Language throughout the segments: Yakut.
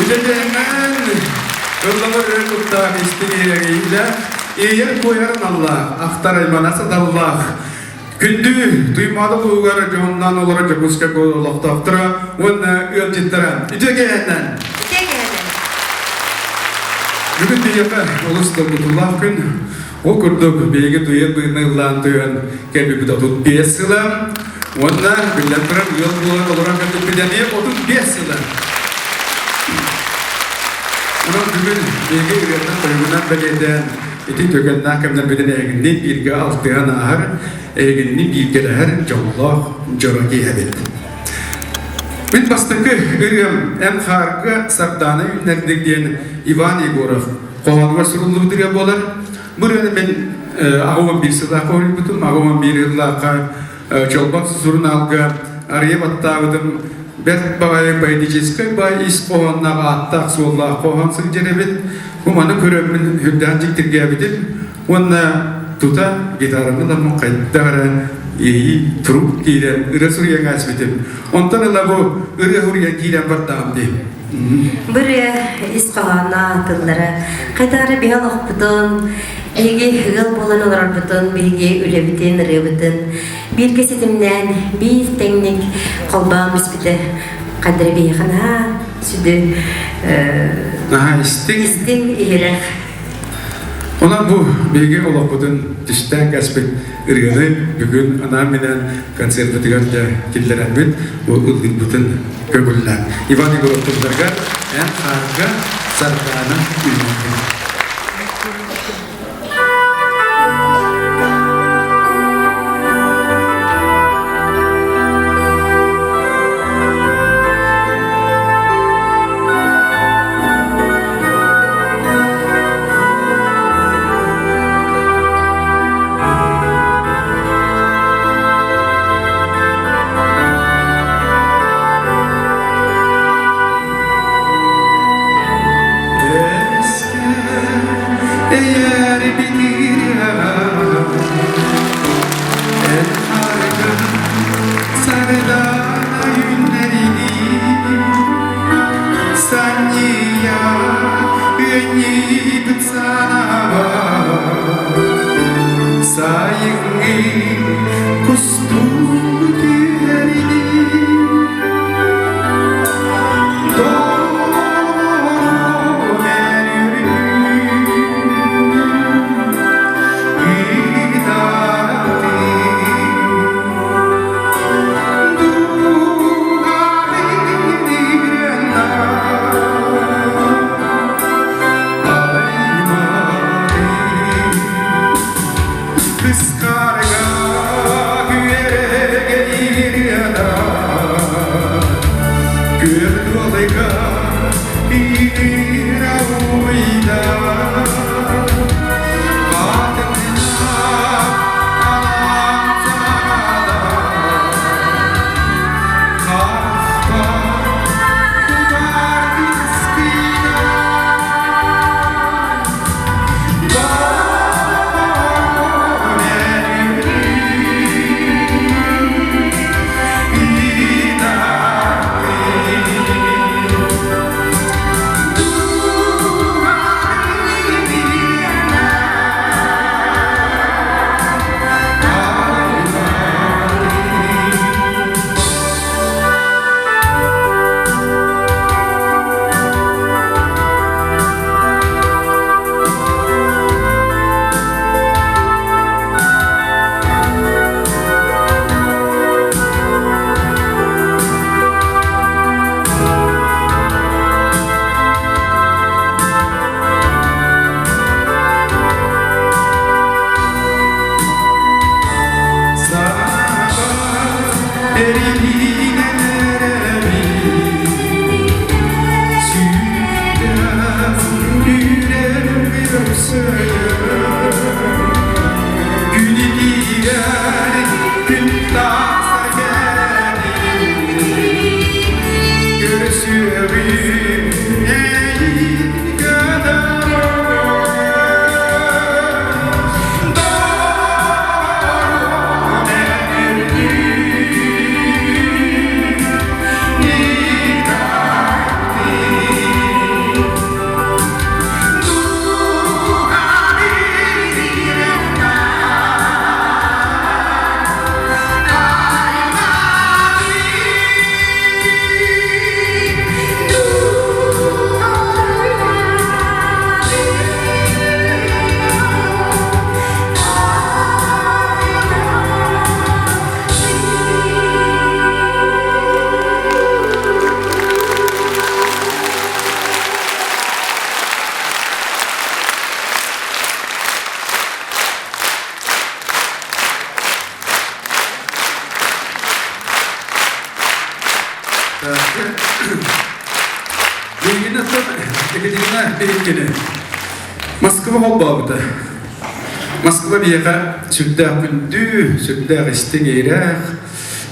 Үтүөкэннээн ыллабар өр куттаах истиҥ иһирэҥиилээх, иэйэр-куойар аналлаах, ахтар аймана саталлаах, күндү Туймаада улууһугар дьоһуннаан олорор Дьокуускай олохтоохторо уонна ыалдьыттара. Үтүөкэннээн! Үтүөкэннээн! Бүгүн биһиэхэ олус долгутуулаах күн. Ол курдук, биһиги туйан быһыытынан ыллаан туйан кэлбиппит 35 сыла. Уонна, биллэн турар, ыал буолан олорон кэлбиппит эмиэ 35 сыла. Онон бүгүн биһиги ырыанан тойугунан бэлиэтээн ити түгэннээх кэмнэрбитин эһигинниин бииргэ алтыһан ааһар, эһигинниин бииргэлэһэр дьоллоох дьоро киэһэбит. Мин бастакы ырыам «Эн хаарга сардаана үүннэрдик» диэн Иван Егоров хоһоонугар суруллубут ырыа буолар. Бу ырыаны мин 81 сыллаахха уһуйбутум, 81 сыллаахха Чолбон сурунаалга арыйа баттаабытым бэрт баҕайы поэтическай баай ис хоһоонноох ааттаах-суоллаах хоһоон сылдьар эбит. Бу маны көрөммүн үрдээн дьиктиргээбитим уонна тута гитараны ламмын хайдах эрэ иэйии турук киирэн ырыа суруйан ааспытым. Онтон ыла бу ырыа суруйан киирэн бардаҕым дии. Бу ырыа ис хоһооно тыллара хайдах эрэ биһи олохпутун, биһиги ыал буолан олорорбутун, биһиги үлэбитин, ырыабытын бииргэ ситимнээн, биир тэҥник холбоон бүспүтэ хайдах эрэ биһиэхэ наһаа сүдү Наһаа истиҥ. Истиҥ, иһирэх. Онон бу биһиги олохпутун түстээн кэспит ырыаны бүгүн анаан-минээн концерпытыгар дьэ киллэрэммит бу ыллыырбытын көҥүллээн Иван Егоров тылларга эн хаарга Сардаана үүннэрдин. Eğer bilirim El harga sardana günlerini Санья Сайыҥҥы кустуу түһэрини Билигин оттон Екатерина биһиккини Москва холбообута. Москва биһиэхэ сүрдээх күндү, сүрдээх истиҥ иһирэх.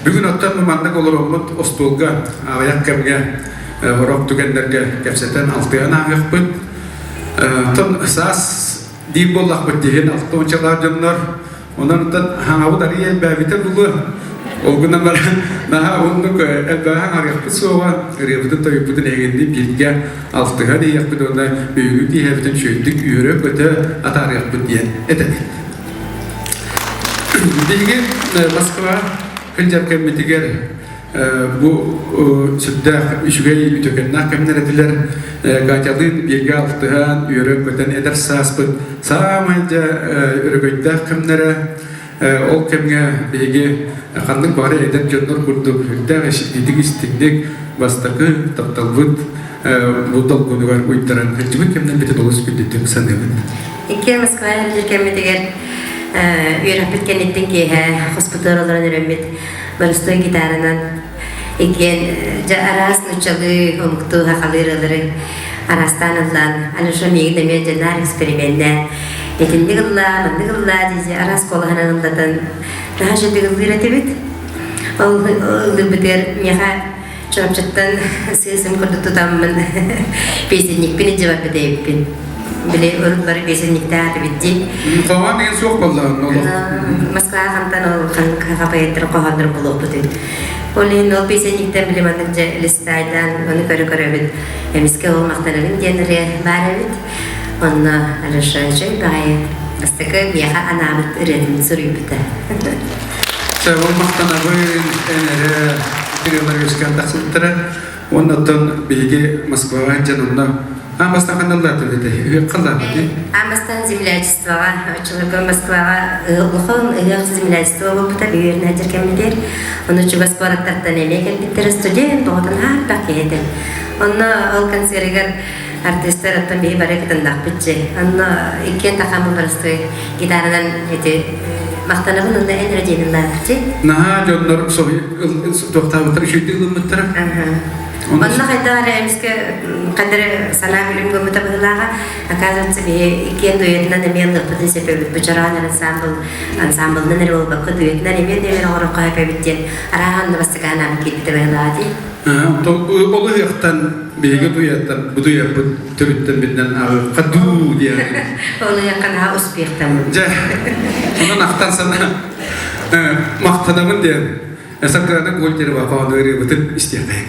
Бүгүн оттон маннык олороммут остуолга аҕыйах кэмҥэ сорох түгэннэргэ кэпсэтэн алтыһан ааһыахпыт. Оттон саас диир буоллахпыт диһин алтуончалаах дьоннор Онон оттон хаҥабыт арыый элбээбитэ буолуо. Ол гынан баран наһаа уһуннук элбэҕи хаҥарыахпыт суоҕа, ырыабытын-тойукпутун эһигинниин бииргэ алтыһан иһиэхпит уонна бүгүҥҥү киэһэбитин үчүгэйдик үөрэ-көтө атаарыахпыт диэн этэбит. Биһиги Москва сылдьар кэммитигэр Бу сүрдээх үчүгэй үтүөкэннээх кэмнэр этилэр. Катялыын бииргэ алтыһан, үөрэн-көтөн эдэр сааспыт саамай дьэ өрөгөйдөөх кэмнэрэ. Ол кэмҥэ биһиги ханнык баҕарар эдэр дьоннор курдук сүрдээх ититик истиҥник бастакы тапталбыт бу долгунугар уйдаран сылдьыбыт кэмнэрбитин олус күндүтүк саныыбыт. Иккиэн Москва сылдьар кэммитигэр үөрэхпит кэнниттэн киэһэ хоспутугар олорон өрөммүт Боростуой гитаранан иккиэн дьэ араас нууччалыы, омуктуу, сахалыы ырыалары араастаан ыллаан, Алеша миигин эмиэ дьэ наар эксперименнээн итинник ыллаа, маннык ыллаа дии араас куолаһынан ыллатан наһаа үчүгэй ыллыыр этибит. Ол ыллыырбытыгар миэхэ Чурапчыттан сыыс-ым курдук тутаммын песенникпин илдьэ барбыт эбиппин. Били урут бары песенниктээх этибит дии. Хоһоон деген суох буоллаҕын олох. Москваҕа хантан ол ханнык поэттар хоһооннорун булуохпутуй. Ол иһин ол песенниктэн били маннык дьэ листайдаан ону көрө-көрөбүн эмискэ ол махтанабын диэн ырыа баар эбит. Онно Алеша үчүгэй баҕайы бастакы миэхэ анаабыт ырыатын суруйбута. Ол махтанабын эн эрэ ырыалар үөскээн тахсыбыттара. Уонна оттон биһиги Москваҕа сылдьан онно аан бастаан ханна ыллаатыбыт этэй? Ыһыахха ыллаабыт дии. Аан бастаан землячествоҕа, оччолорго Москваҕа улахан ыһыах землячество буолбута үөрэнээччи кэммитигэр. Ону чугас куораттартан эмиэ кэлбиттэрэ студент оҕотун аарбах киһи этэ. Онно ол концерыгар артыыстар оттон биһи бары кытыннахпыт дьэ. Онно иккиэн тахаммын боростуой гитаранан эти махтанабын онно эн эрэ диэн ыллаабыт дьэ. Наһаа дьоннор туохтаабыттар үчүгэйдик ылыммыттара. Онно хайдах эрэ эмискэ хайдах эрэ санаа күлүм гыммыта быһыылааҕа. Оказывается, биһи иккиэн дуэтынан эмиэ ыллыахпытын сөп эбит. Бу чороон ансамбл ансамблынан эрэ буолбакка дуэтынан эмиэ да эмиэ оҥоруохха сөп эбит диэн арааһа онно бастакы санаам киирбитэ быһыылааҕа дии. Ол ыһыахтан биһиги дуйаттан бу дуйаппыт төрүттэн биннэн ааҕыахха дуу диэн. Ол ыһыахха наһаа успехтаммыт. Дьэ, онон ахтан сана махтанабын диэн Саргылана Гольдерова хоһоону ырыабытын истиэххэйиҥ.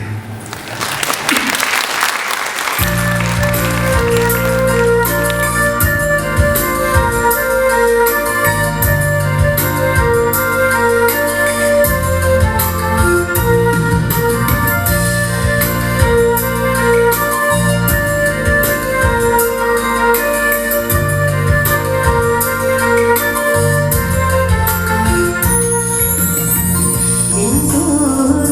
Мин курус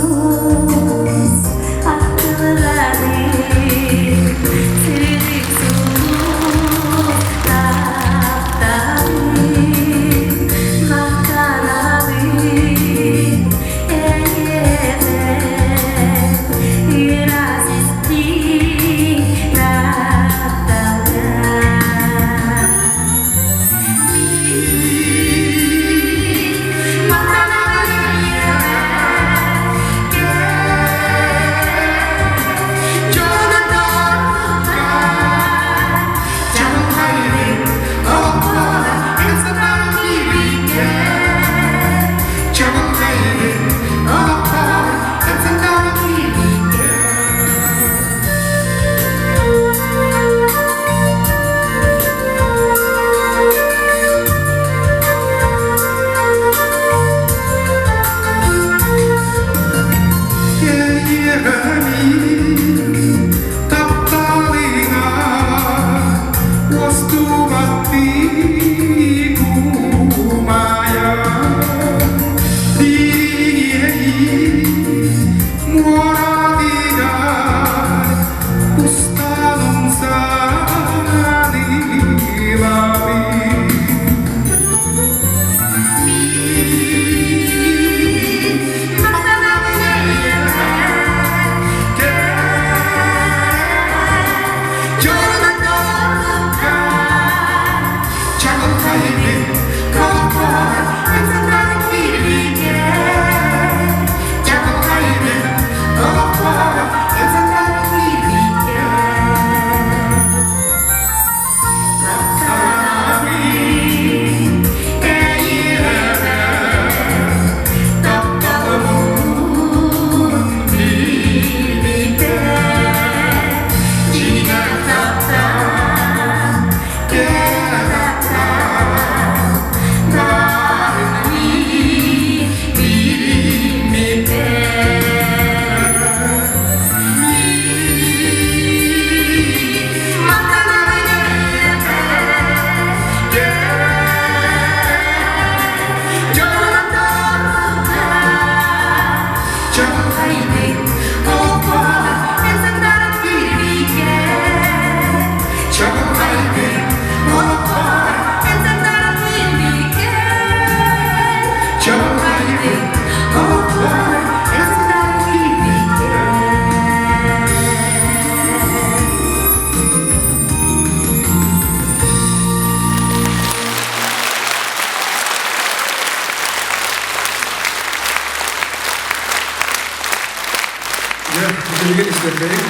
билигин истэрбэйик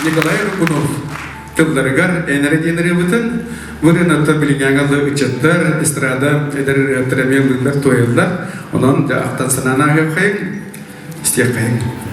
Николай Рыкунов тылларыгар эн эрэ диэн ырыабытын бу ырыаны билиҥҥээҥи ыччаттар, эстрада эдэр ырыаһыттар эмиэ ыллыыллар, туойаллар. Онон дьэ ахтан санаан ааһыаххайыҥ, истиэххэйиҥ.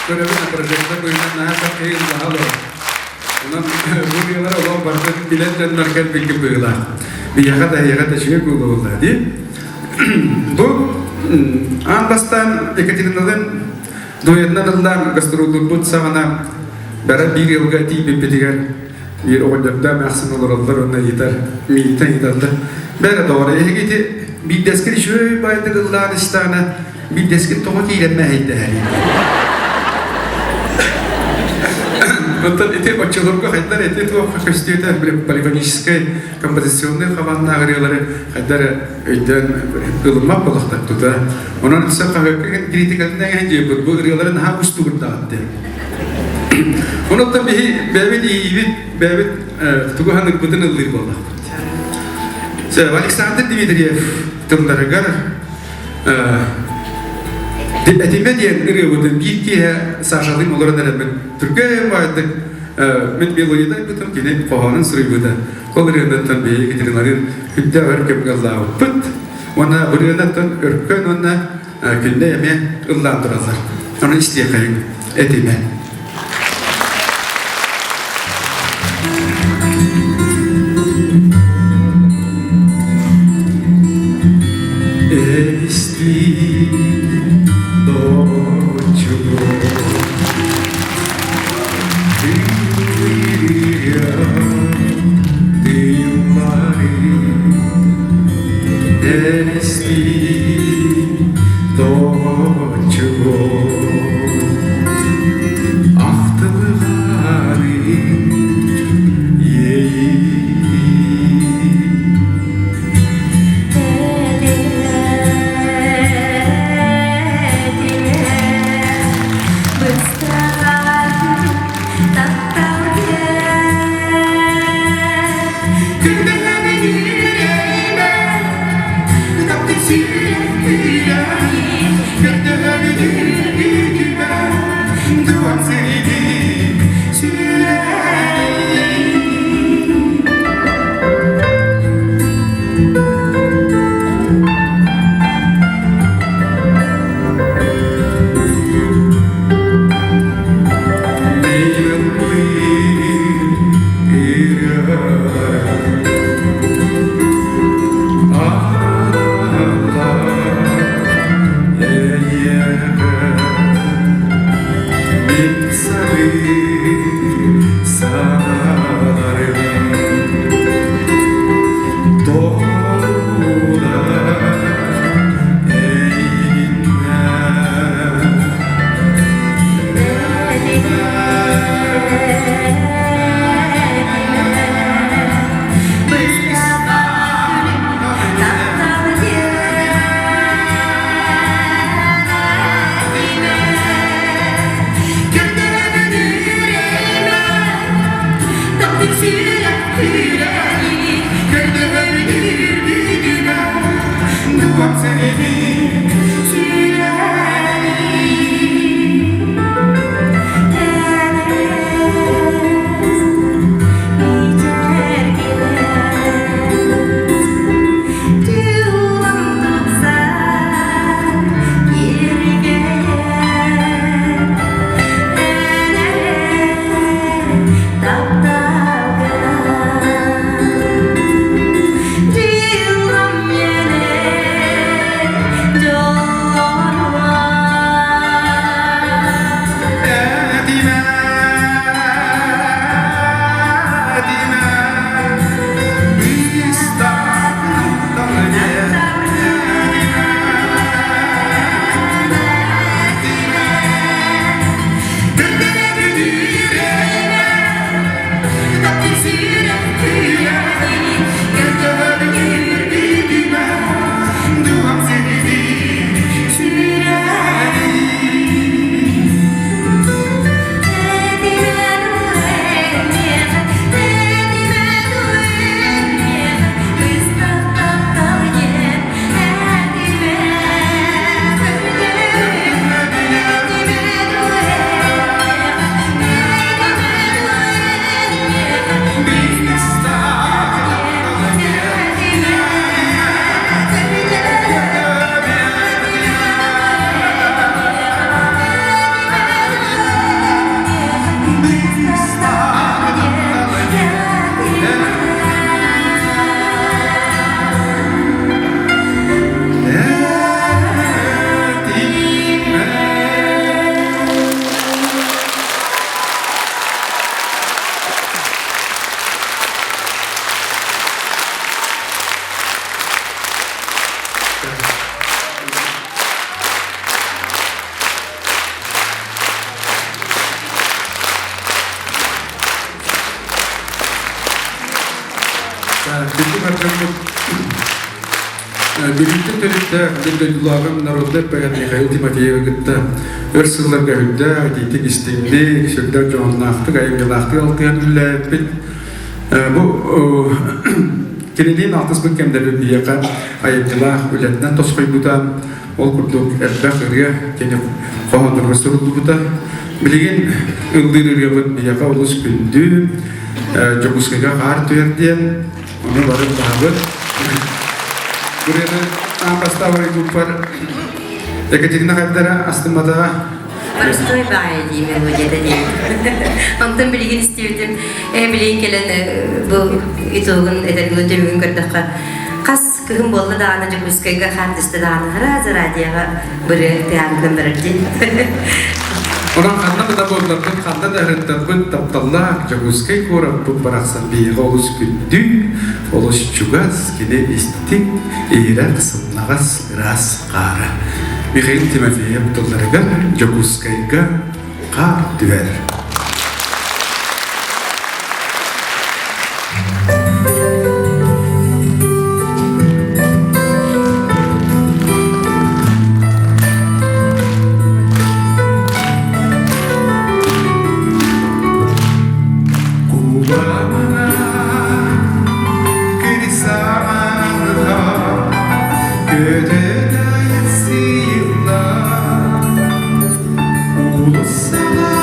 Көрөбүн прожектор быһынан наһаа саххайы ыллаһа олорор. Онон бу ырыалар олох барытын билэн дьоннор кэлбиккит быһыылаах. Биһиэхэ да эһиэхэ да үчүгэй буолуолла дии. Бу аан бастаан Екатериналыын дуэтынан ыллаан гастроллуурбут саҕана бара биир ыалга тиийбиппитигэр биир оҕонньордоох эмээхсин олороллор уонна ыйытар, миигиттэн ыйыталлар. Бэрэ доҕор, эһиги ити биирдэскин үчүгэй баайдык ыллаан истэҕинэ биирдэскин тоҕо киирэн мэһэйдэһэрий? Оттон ити оччолорго хайдар эти туох көстүөтэ полифоническай композиционный хабааннаах ырыалары хайдар өйдөөн ылыммат буолахтар тута. Онон өссө хаһыакка критикатын диэбит бу ырыалары наһаа устугурдаҕыт диэн. Онон биһи бэйэбит иийибит, бэйэбит тугу ханыкпытын ыллыыр буоллахпыт. Александр Дмитриев тылларыгар Этимэ диэн ырыабытын биир киэһэ Сашалыын олорон эрэммин түргэн баайдык мин мелодияны айбытым, кини хоһоонун суруйбута. Ол ырыанаттан биһиги Екатериналыын күндээх өр кэмҥэ ыллаабыппыт. Уонна ырыанаттан өркөн уонна күндэ эмиэ ыллаан тураллар. Ону истиэхэйиҥ, этимэ. Эстии доччугу Эстии доччугу Ахтылҕаны иэйии Тапталгынан. Бүлүүттэн төрүттээх биир дойдулааҕым народнай поэт Михаил Тимофеевы кытта өр сылларга үрдээх, итиитик истиҥник, сүрдээх дьоһуннаахтык, айымньылаахтык алтыһан үлэлээбиппит. Бу кинилиин алтыспыт кэмнэрбит биһиэхэ айымньылаах үлэтинэн тосхойбута, ол курдук элбэх ырыа кини хоһооннорго суруллубута. Билигин ыллыыр ырыабыт биһиэхэ олус күндү, Дьокуускайга хаар түһэр диэн Ону бары баһабыт. Буряны аан бастаан барыйбыппар Екатерина хайдара астымматаҕа. Простой баайа дии мелодията диэн. Онтон билигин истибитим, билигин кэлэн бу итогун этэргин түмүгүн көрдөххө, хас кыһын буолла даҕаны Дьокуускайга хаартыста даҕаны сразу радиоҕа бырыа тыаан барар дии. Онон ханна да буолларбын, ханна да ыһыттарбын тапталлаах Дьокуускай куораппыт барахсан биһиэхэ олус күндү, олус чугас, кини истиҥ, иһирэх, сымнаҕас, ыраас хаара. Михаил Тимофеев тылларыгар Дьокуускайга хаар түһэр. Кубана кырисаанха көтөтөйсийла улуссала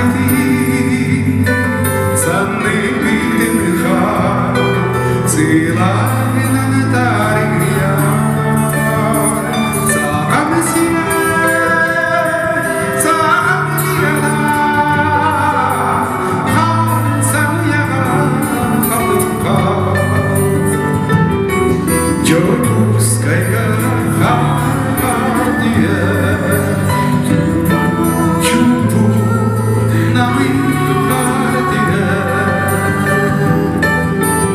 Санаабытын санныыбытын хаар сылаанынан таарыйар Саҕам сирэ саҕам сирэ хаан саҥыйаҕа халыҥха Дьокуускайга хаардыйа Чуумпу намыын хаардыйа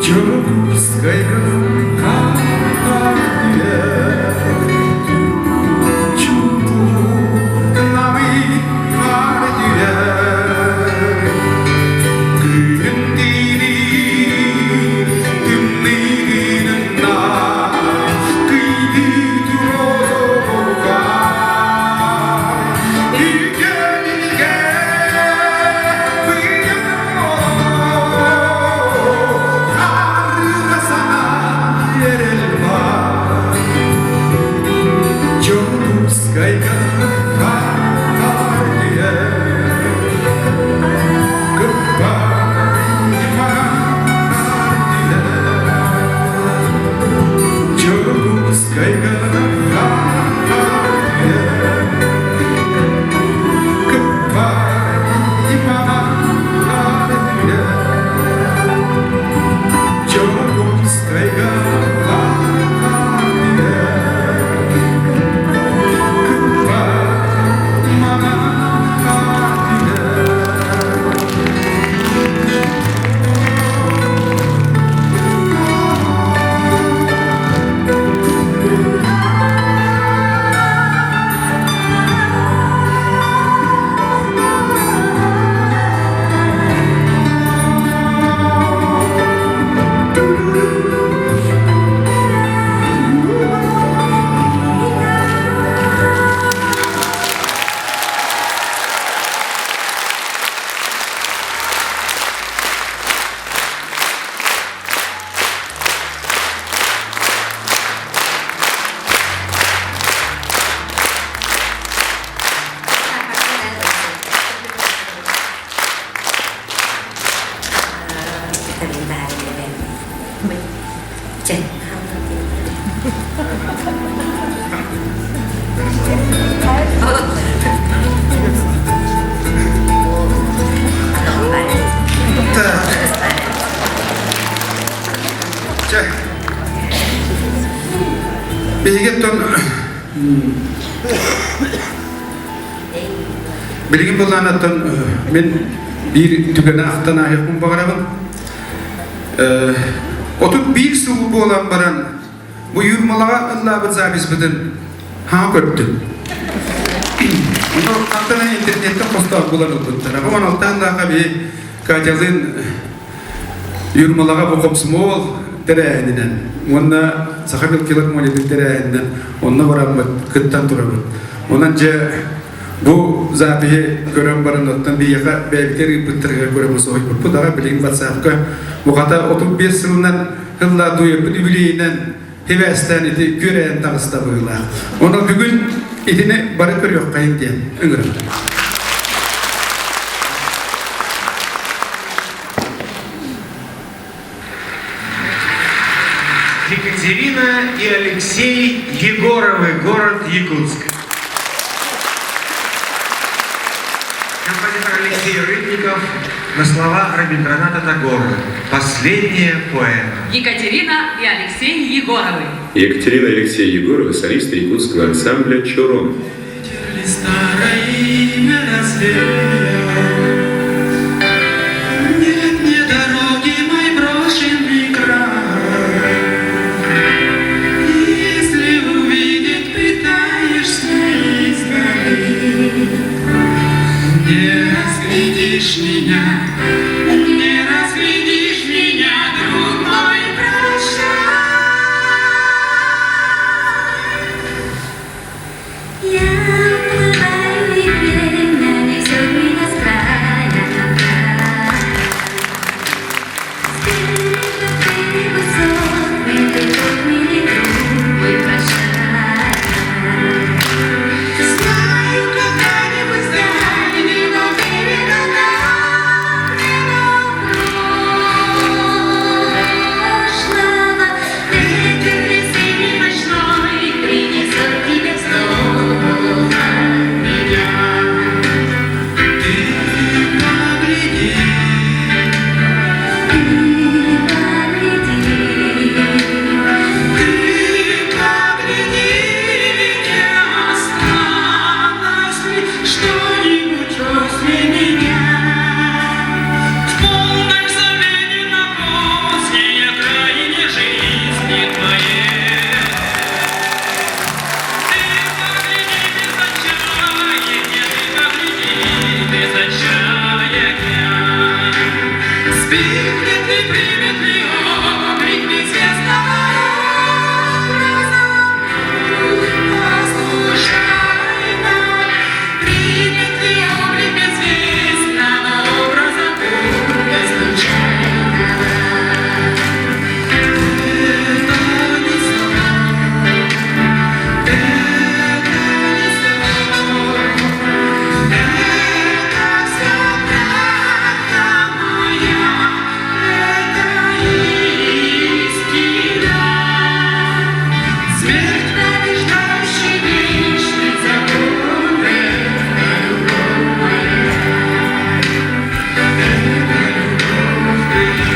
Дьокуускайга хаардыйа Чуумпу намыын хаардыйа Күнүн дири тымныйгынна Дьокуускайга хаар Биһиги билигин былаанаттан мин биир түгэни ахтан ааһыахпын баҕарабын. 31 сыл буолан баран бу Юрмалаҕа ыллаабыт записьбытын хаҥа көрдүм. Ону хантан интернеттэн хостоох булан ылбыттара. Бу 16 лааха би Катялыын Юрмалаҕа бу комсомол тэрээһининэн уонна Саха филармониятын тэрээһининэн онно бараммыт кыттан турабыт. Онон дьэ бу запиһи көрөн баран оттон биһиэхэ бэйэбитигэр ыыппыттарыгар көрөбүт соһуйбуппут аҕа билигин ватсапка бухата 35 сылынан ыллаа дуйаппыт үбүлүөйүнэн хибээстээн ити күөрэйэн таҕыста быһыылаах. Онон бүгүн итини бары көрүөххэйин диэн ыҥырабын. Екатерина и Алексей Егоровы, город Якутск. Композитор Алексей Рыбников на слова Рабиндраната Тагора. Последняя поэма. Екатерина и Алексей Егоровы. Екатерина и Алексей Егоровы, солисты якутского ансамбля «Чорон». Старое имя развеял. Нет мне дороги, мой брошенный край. Если увидеть пытаешься издали, Не разглядишь меня, не разглядишь меня, друг мой, прощай. Я уплываю, и время несет меня с края на край. С берега в берег высот, милый друг, милый друг мой, прощай. Знаю, когда-нибудь с дальнего берега Прошлого ветер весенний ночной принесет тебе снова меня. Ты погляди, Ты погляди, ты погляди, не осталось ли что-нибудь после меня. В полном забвении на поздней окраине жизни твоей. Ты погляди без отчаяния, ты погляди без отчаяния. Спит ли ты, примет ли облик неизвестного образа? Случайно примет ли облик безвестного образа путь случайного? Это не сон, это не сон, это все правда моя, это истина. Смерть побеждающий вечный закон, это любовь моя, это любовь моя, это любовь моя.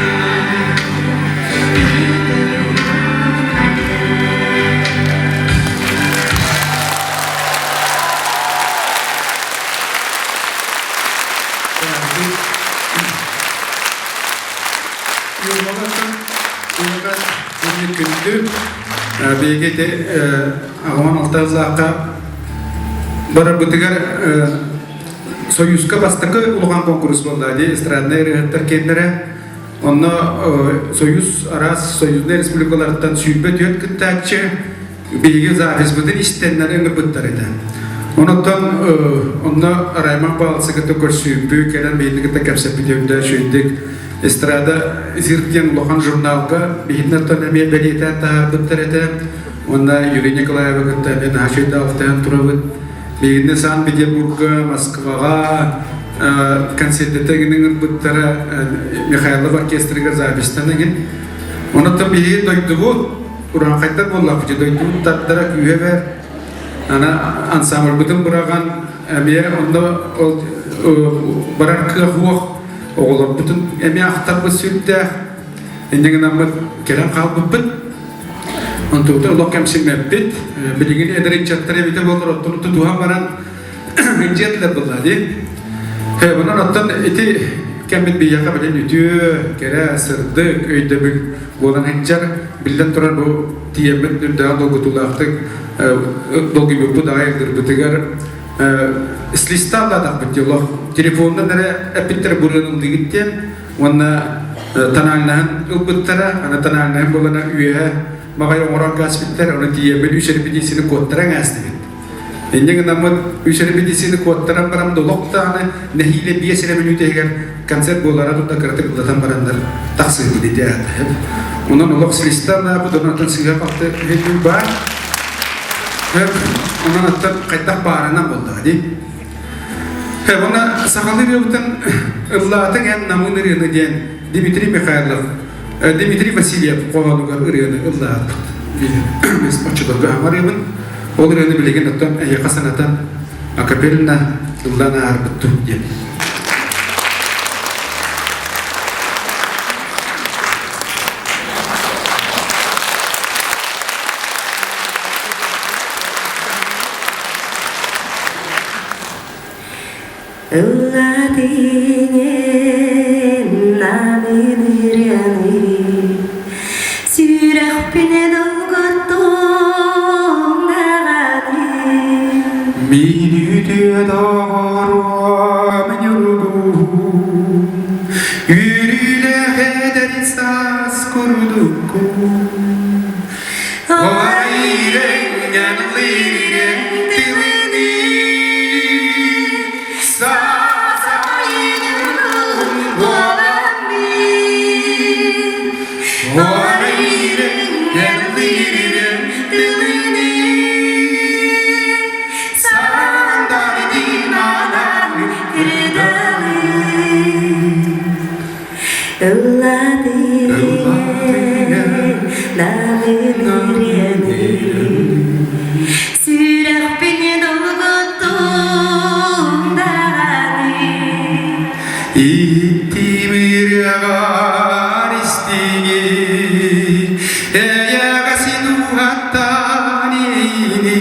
Юрмалаттан биһиэхэ маннык күндү биһиги ити 86 сыллаахха барарбытыгар Союзка бастакы улахан конкурс буолла дии эстраднай ырыаһыттар киэннэрэ онно Союз араас союзнай республикаларыттан 24 кыттааччы биһиги записьбытын истэннэр ыҥырбыттар этэ. Онуттан онно Райман Павловичы кытта көрсүүппү, кэлэн биһигини кытта кэпсэппит үчүгэйдик Эстрада Зирк диэн улахан журналга биһигиннэртэн эмиэ бэлиэтээн таһаарбыттар этэ. Уонна Юрий Николаевы кытта эмиэ наһаа үчүгэйдик алтыһан турабыт. Биһигини Санкт-Петербурга, Москваҕа концертете гин ыҥырбыттара Михайлов оркестрыгар записьтан игин. Онуттан биһиги дойдубут урааҥхайдар буоллахпыт дойдубут тардара күүһэ бэр. Ана ансамбльбытын быраҕан эмиэ онно ол барар кыах уох оҕолорбутун эмиэ ахтарбыт сүрдээх. Инньэ гынаммыт кэлэн хаалбыппыт. Онтубутун олох кэмсиммэппит. Билигин эдэр ыччаттар эбитэ буоллар оттон тутуһан баран ынчыатылар буолла дии. Онон оттон ити кэммит биһиэхэ билин үтүө, кэрэ, сырдык өйдөбүл буолан сылдьар. Биллэн турар бу тиийэммит үрдээх долгутуулаахтык долгуйбуппут аҕай ыллырбытыгар слистаабатахпыт дии олох телефонунан эрэ эппиттэр бурыан ыллыгыт диэн уонна тональнаһын ылбыттара аны тональнаһын буолана үөһэ маҕай оҥорон кээспиттэр ону тиийэммит үс репетицияны куоттаран ээстибит инньэ гынаммыт үс репетицияны куоттаран баран олох даҕаны нэһиилэ биэс эрэ мүнүүтэ иһигэр концерт буолара турда кыратык ыллатан бараннар тахсыыбыт ити аата онон олох слистанаабыт онон атын сыыһа-халты баар Онон оттон хайдах баарынан буоллаҕа дии. Уонна сахалыы ырыабытын ыллаатыҥ эн намыын ырыаны диэн Дмитрий Михайлов, Дмитрий Васильев хоһоонугар ырыаны ыллаатбыт. Оччолорго хаҥарыыбын. Ол ырыаны билигин оттон эһиэхэ санатан акапельно ыллаан аарбыттым диэн. Ыллатыҥын намын ырыаны Сүрэхпинэ долгуттуҥ даҕаны Мин үтүө доҕоруом ньургуһун Үөрүүлээх эдэр саас курдуккун Ыллатыҥ, намыын ырыаны, Сүрэхпин долгуттуҥ даҕаны. Иттим ырыаҕар истиҥи, эйэҕэсин уһаттан иэйиини.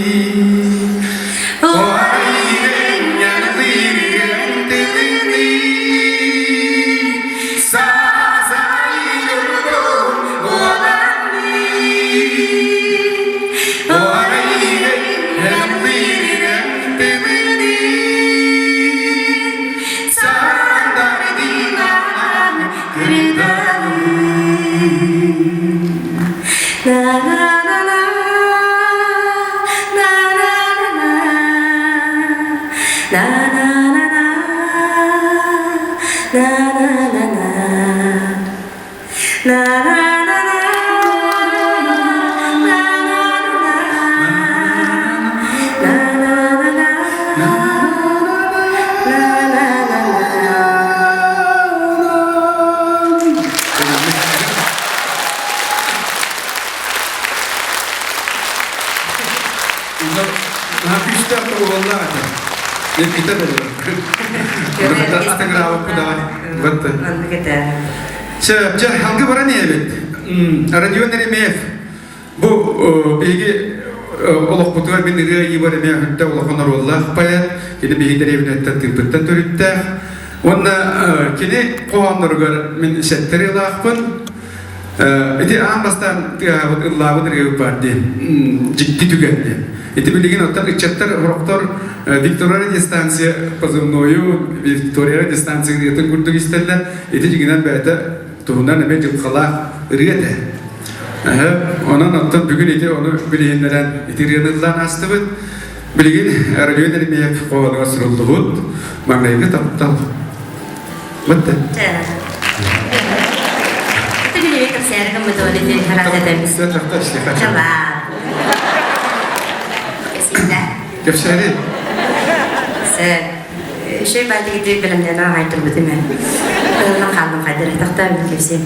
Na na na na na na na na na na na na na na na na na Күүстээх туруоллаах этэ. Эппитэ болор. Атыгыраабыппыт аҕай. Маннык этэ. Чэ, чэ, алгы баран иһэбит. Родион Еремеев бу биһиги олохпутугар мин ырыа ыйыбар эмиэ хүнтэ улахан оруоллаах поэт. Кини биһиги дэриэбинэттэн тыыппыттан төрүттээх. Уонна кини хоһоонноругар мин сэттэ ырыалаахпын. Ити аан бастаан тыаһаабыт ыллаабыт ырыабыт баар диэн дьикти түгэн диэн. Ити билигин оттон ыччаттар сорохтор Виктория радиостанция позывнойу Виктория радиостанция ырыатын курдук истэллэр. Ити дьиҥинэн бэйэтэ туһунан эмиэ дьылҕалаах ырыа этэ. Онон оттон бүгүн ити ону билиһиннэрэн ити ырыаны ыллаан аастыбыт. Билигин Родион Еремеев хоһоонугар суруллубут маҥнайгы таптал Бытты. Это билеви кэпсээри гыммытыбын ити хараат этэмис. Чалаа. Кэсиилэ. Кэпсээри. Сэ Шей баатыгыты бэлэмнээн аҕайтырбытым ээ. Тылынан хааллым хайдары тахтаабын кэпсиэм.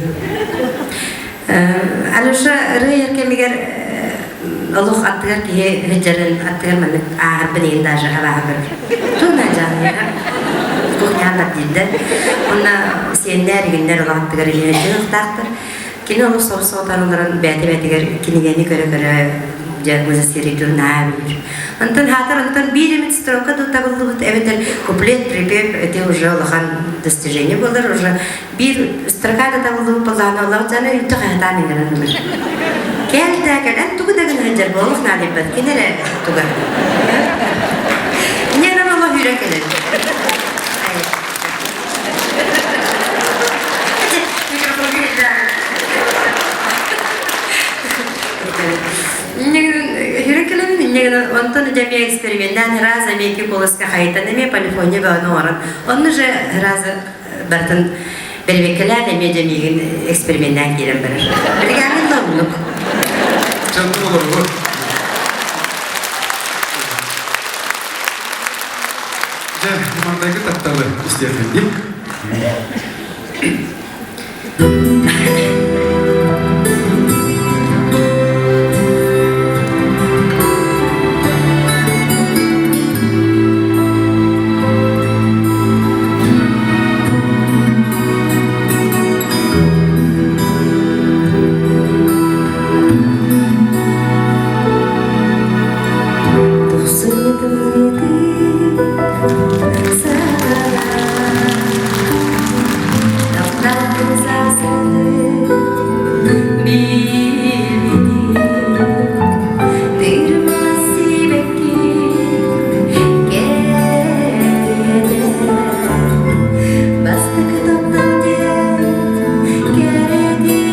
Алеша ырыа кэмигэр олох аттыгар киһи сылдьарын аттыгар маннык ааһарбын иһин даже абааһы көрөр. Туна дьаныйа кухнян дииллэр. Онно сиэннээр игиннэр олох аттыгар илиһэ дьыахтаахтар. Кини олус собус-соҕотон олорон бэйэтэ-бэйэтигэр кинигэни көрө-көрө дьэ музыцирыйдыыр наһаа биир. Онтон хаатар онтон биир эмит строка дуу табыллыбыт эбэтэр куплет, припев это уже улахан достижение буолар уже биир строка да табыллыбыт буоллаҕына олох дьоно үлтү хаһытаан иҥэрэн ылар. Кэл да кэл эн тугу да гына сылдьар буолуох наадыйбат кини эрэ туга. Инньэ олох үүрэн кэлэр. Онтон эмиэ эксперименнээн раз эмиэ куоласка хайытан эмиэ полифония бөҕөнү оҥорон онно же раз барытын бэрэбиэркэлээн эмиэ дьэ миигин эксперименнээн киирэн барар. Билигин да оннук. Чанны олорбут. Дьэ, мандайгы тапталы истиэхпин дии. Бастакы таптал диэн кэрэтин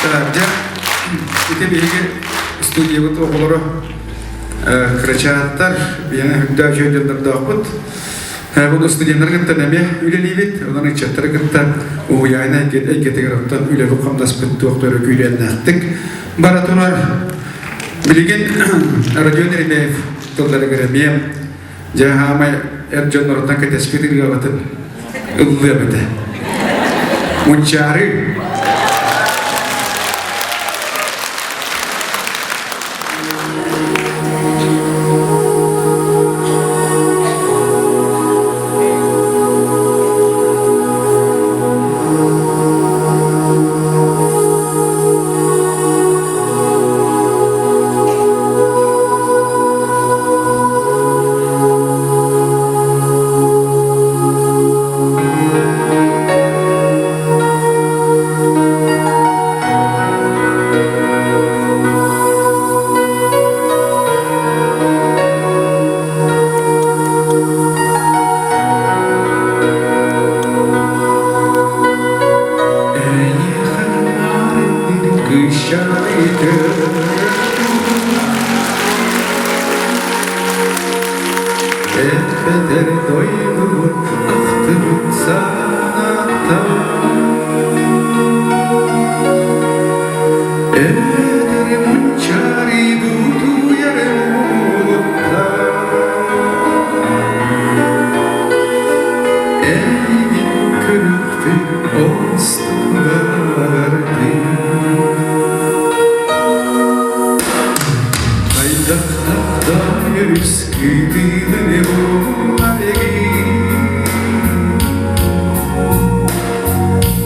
Дьэ, ити биһиги студиябыт оҕолоро кырачааттар, биһиги үрдээх үчүгэй дьоннордоохпут. Бу студеннары кытта эмиэ үлэлиибит, онон ыччаттары кытта уһуйаана эйгэтигэр оттон үлэбит хамнаспыт туох да өрөкүүлүөннээхтик бара турар. Билигин Родион Еремеев тылларыгар эмиэ дьэ хаамай эр дьонноруттан кэтэспит ырыабытын ыллыам этэ. Мунчаары. Эппэтэр дойдубут ахтыбыт саната Эдэр мунчари бутуйар уутта Эйигин көрүктүн оҥостубардын Хайдахтан өрүс кытылын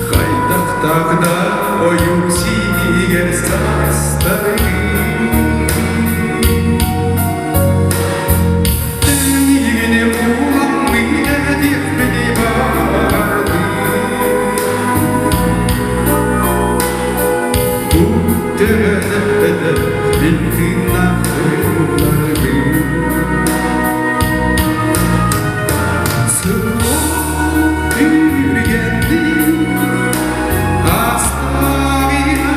Хайдахтаах да ойуур сиигэр саастарый Эйигини ууламмыта диэхпини баҕардым Бу төрөтөппөтө мин тыыннаах ырыаларбын Сыллар түргэнник астарыйар.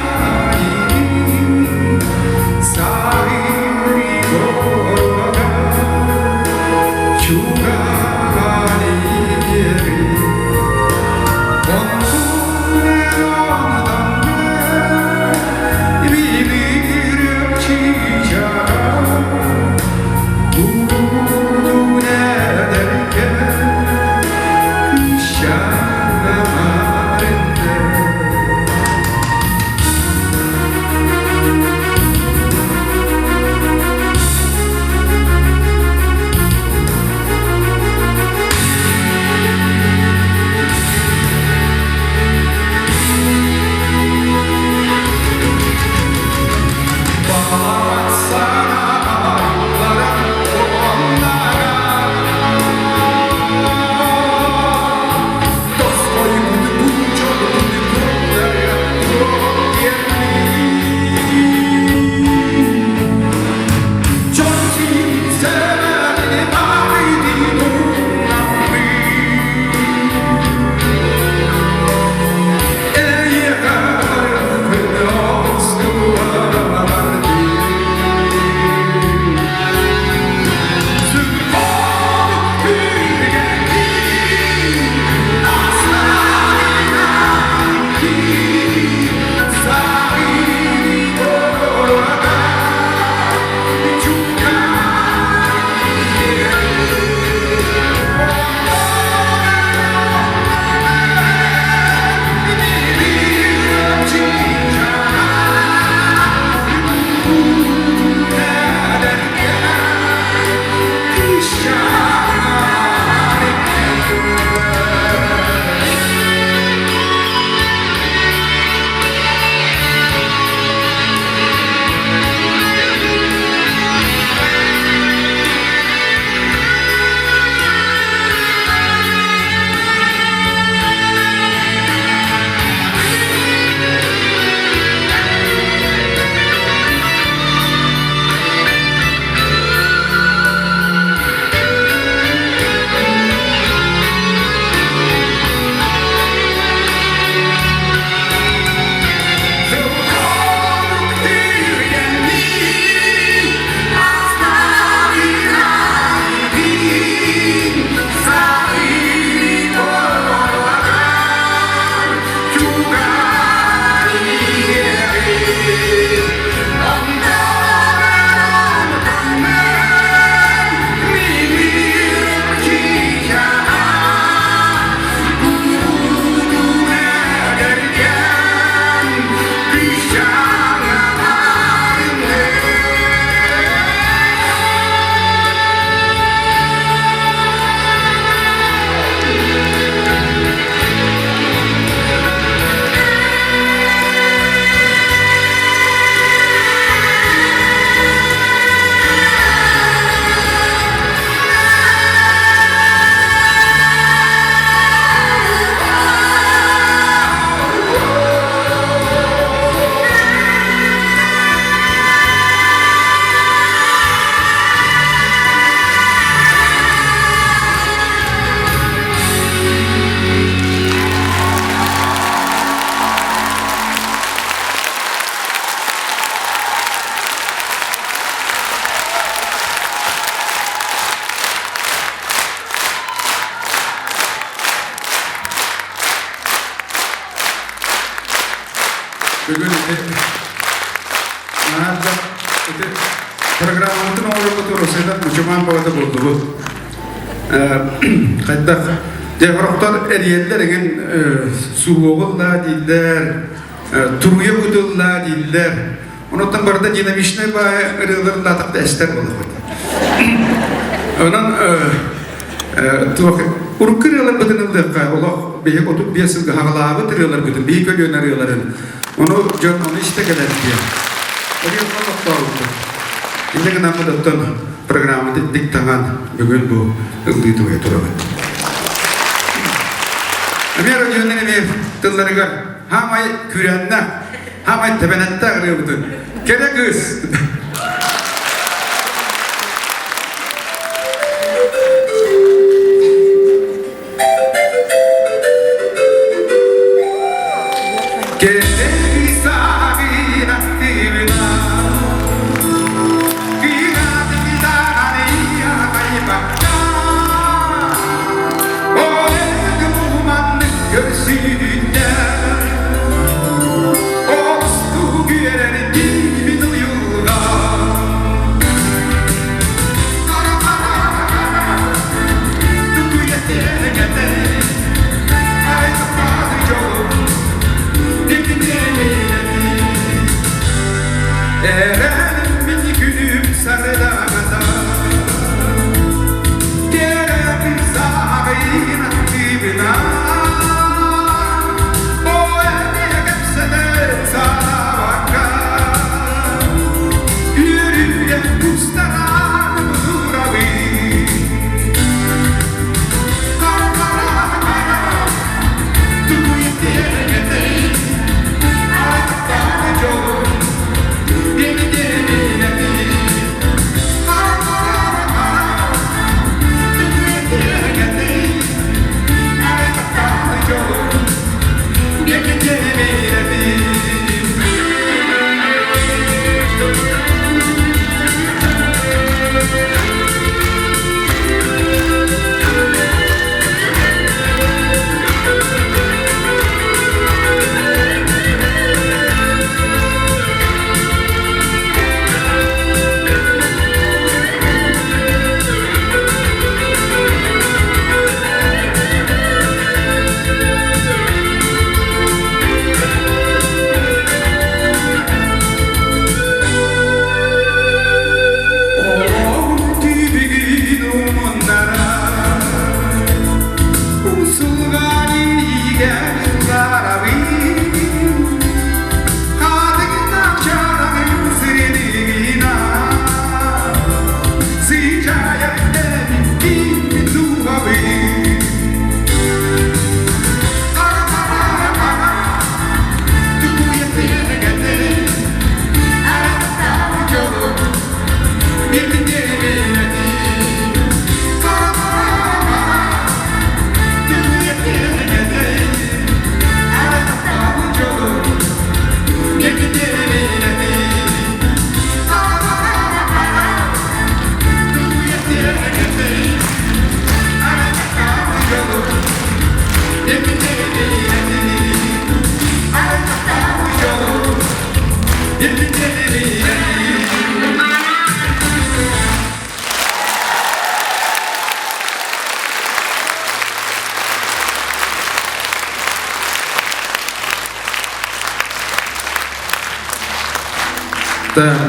Бүгүн ити наһаа ити программабытын оҥорорбутугар Росида мучумаан баҕата буоллубут. Хайдах дьэ сорохтор эрийэллэр эҥин суһуоҕуллаа дииллэр, туруйа кутуллаа дииллэр. Онуттан барыта динамичнай баайы ырыаларын даатахта эстэр буоллахпыт. Онон туох урукку ырыаларбытын ыллыахха олох биһик 35 сылга хаҕалаабыт ырыаларбытын биһик көлүөнэ ырыаларын ону дьон ону истэ кэлэр диэн. Ырыалар олохтообуппут. Инньэ гынаммыт оттон программатын дик таҥан бүгүн бу ыллыы туһа турабыт. Эмиэ Родионун эмиэ тылларыгар хаамай күүрээннэ Хамай тэбэнэттээх ырыабытын. Кэрэ кыыс! Кэрэ кыыс ааҕыына тыына, Эрэлим күнүм сардаҥата Кэрэтин сааҕыйын аттыбына О, эмиэ кэпсэтэр саабакка Үөрүүгэ кустаран турабын Хара-хара-хара Тугуйа тиэргэтэй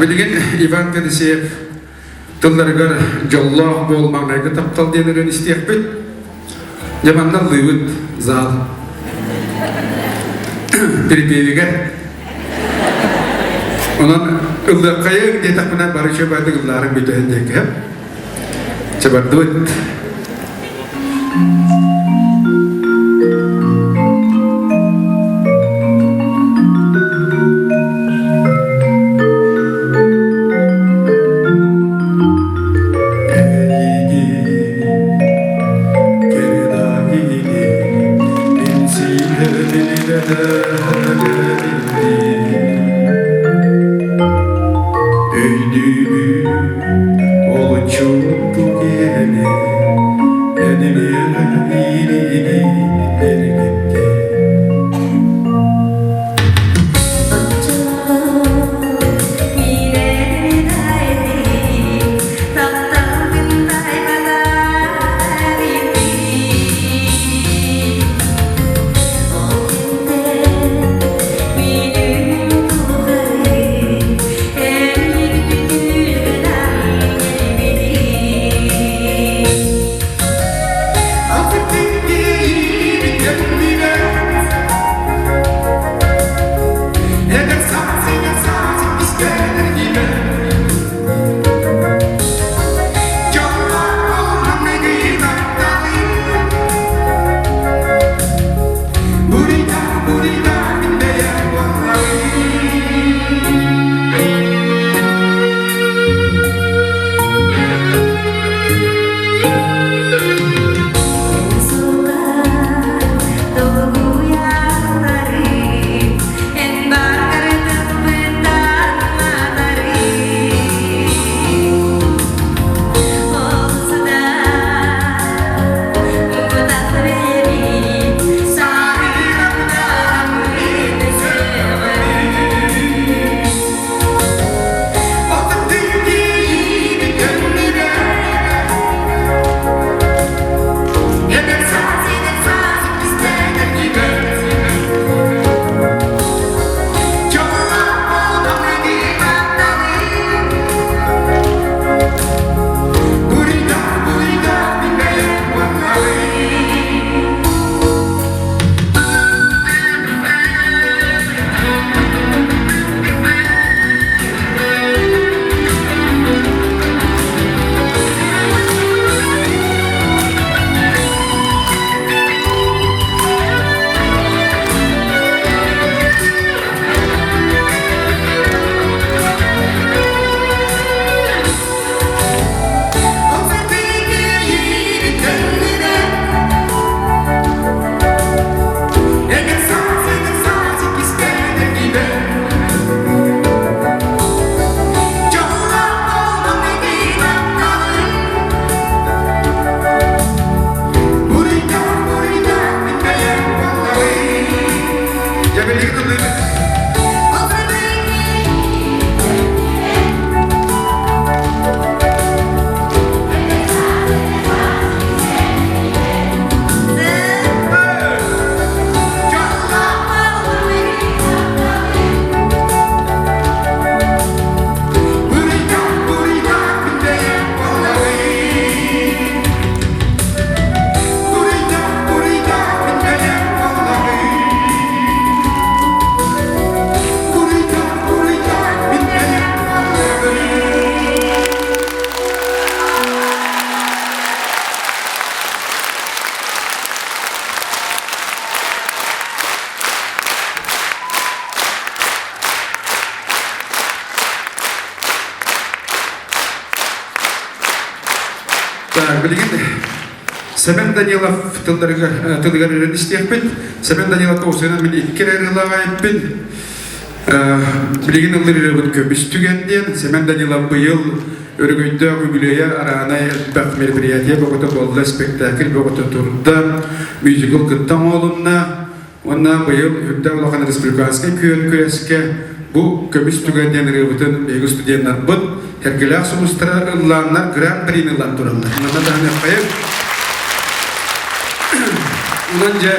Билигин Иван Федосеев тылларыгар дьоллоох буол маҥнайгы таптал диэн ырыаны истиэхпит. Дьэ манна ыллыыбыт зал. Припевигэр. Онон ыллыаххайыҥ диэтэхпинэ бары үчүгэй ыллаарыҥ бүтэн диэки. Чабардыбыт. Өйдүүбүн олуччу киэһэни, энимиэн Так, билигин Сэмэн Данилов тылларыгар тылыгар ыран истиэхпит. Сэмэн Данилов усуйанан мин икки эрэ ырыалаах айыппын. Билигин ыллыр ырыабыт көмүс түгэн диэн Сэмэн Данилов быйыл өрөгөйдөөх үбүлүөйэ араанай элбэх мероприятие бөҕөтө буолла, спектакль бөҕөтө турда, мюзикл кытта оҥоһулунна. Уонна быйыл үрдээх улахан республиканскай күөн күрэскэ бу көмүс түгэн диэн ырыабытын биһиги студеннарбыт Кэргэлээх сулустара ыллааннар гран-прини ылан тураллар. Манна даҕаныаххайыҥ. Онон дьэ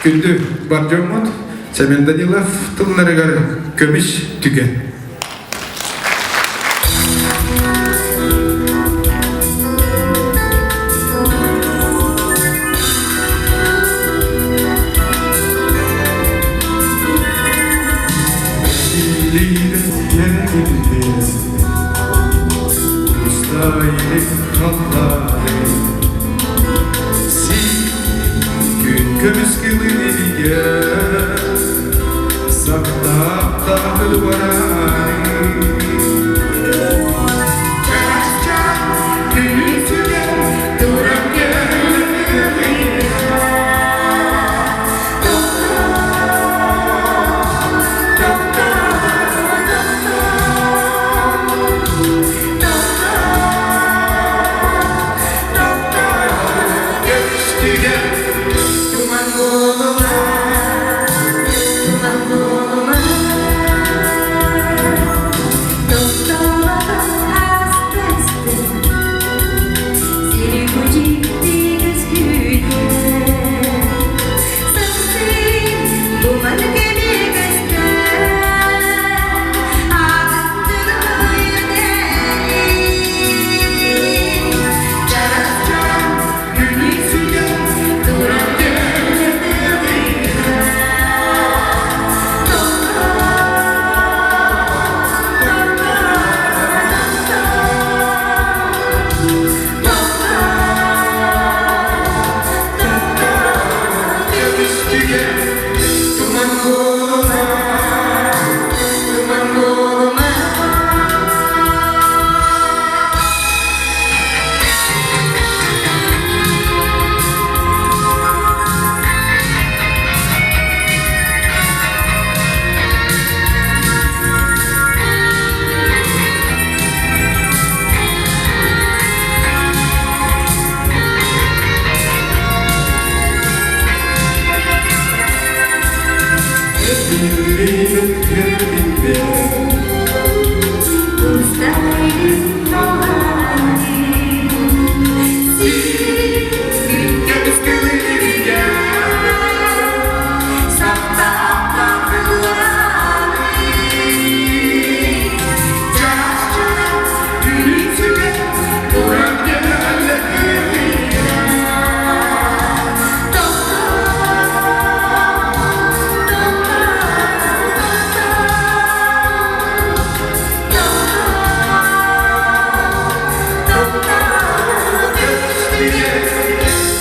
күндү бар дьоммут Сэмэн Данилов тылларыгар көмүс түгэн. Күн көмүс кылыйа Туман буолума, туман буолума, Тохтоллоро астастын, сири кучикти көстүүтэ. Сахсын буман кэми көстөр, атын үйдери. Чарас-чарас туран Туман буолума, туман буолума.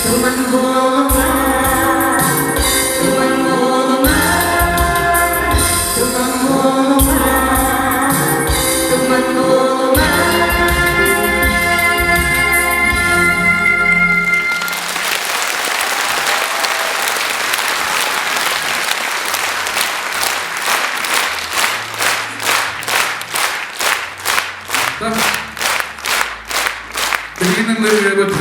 Туман буолума, туман буолума, туман буолума, туман буолума. Билигин ырыабыт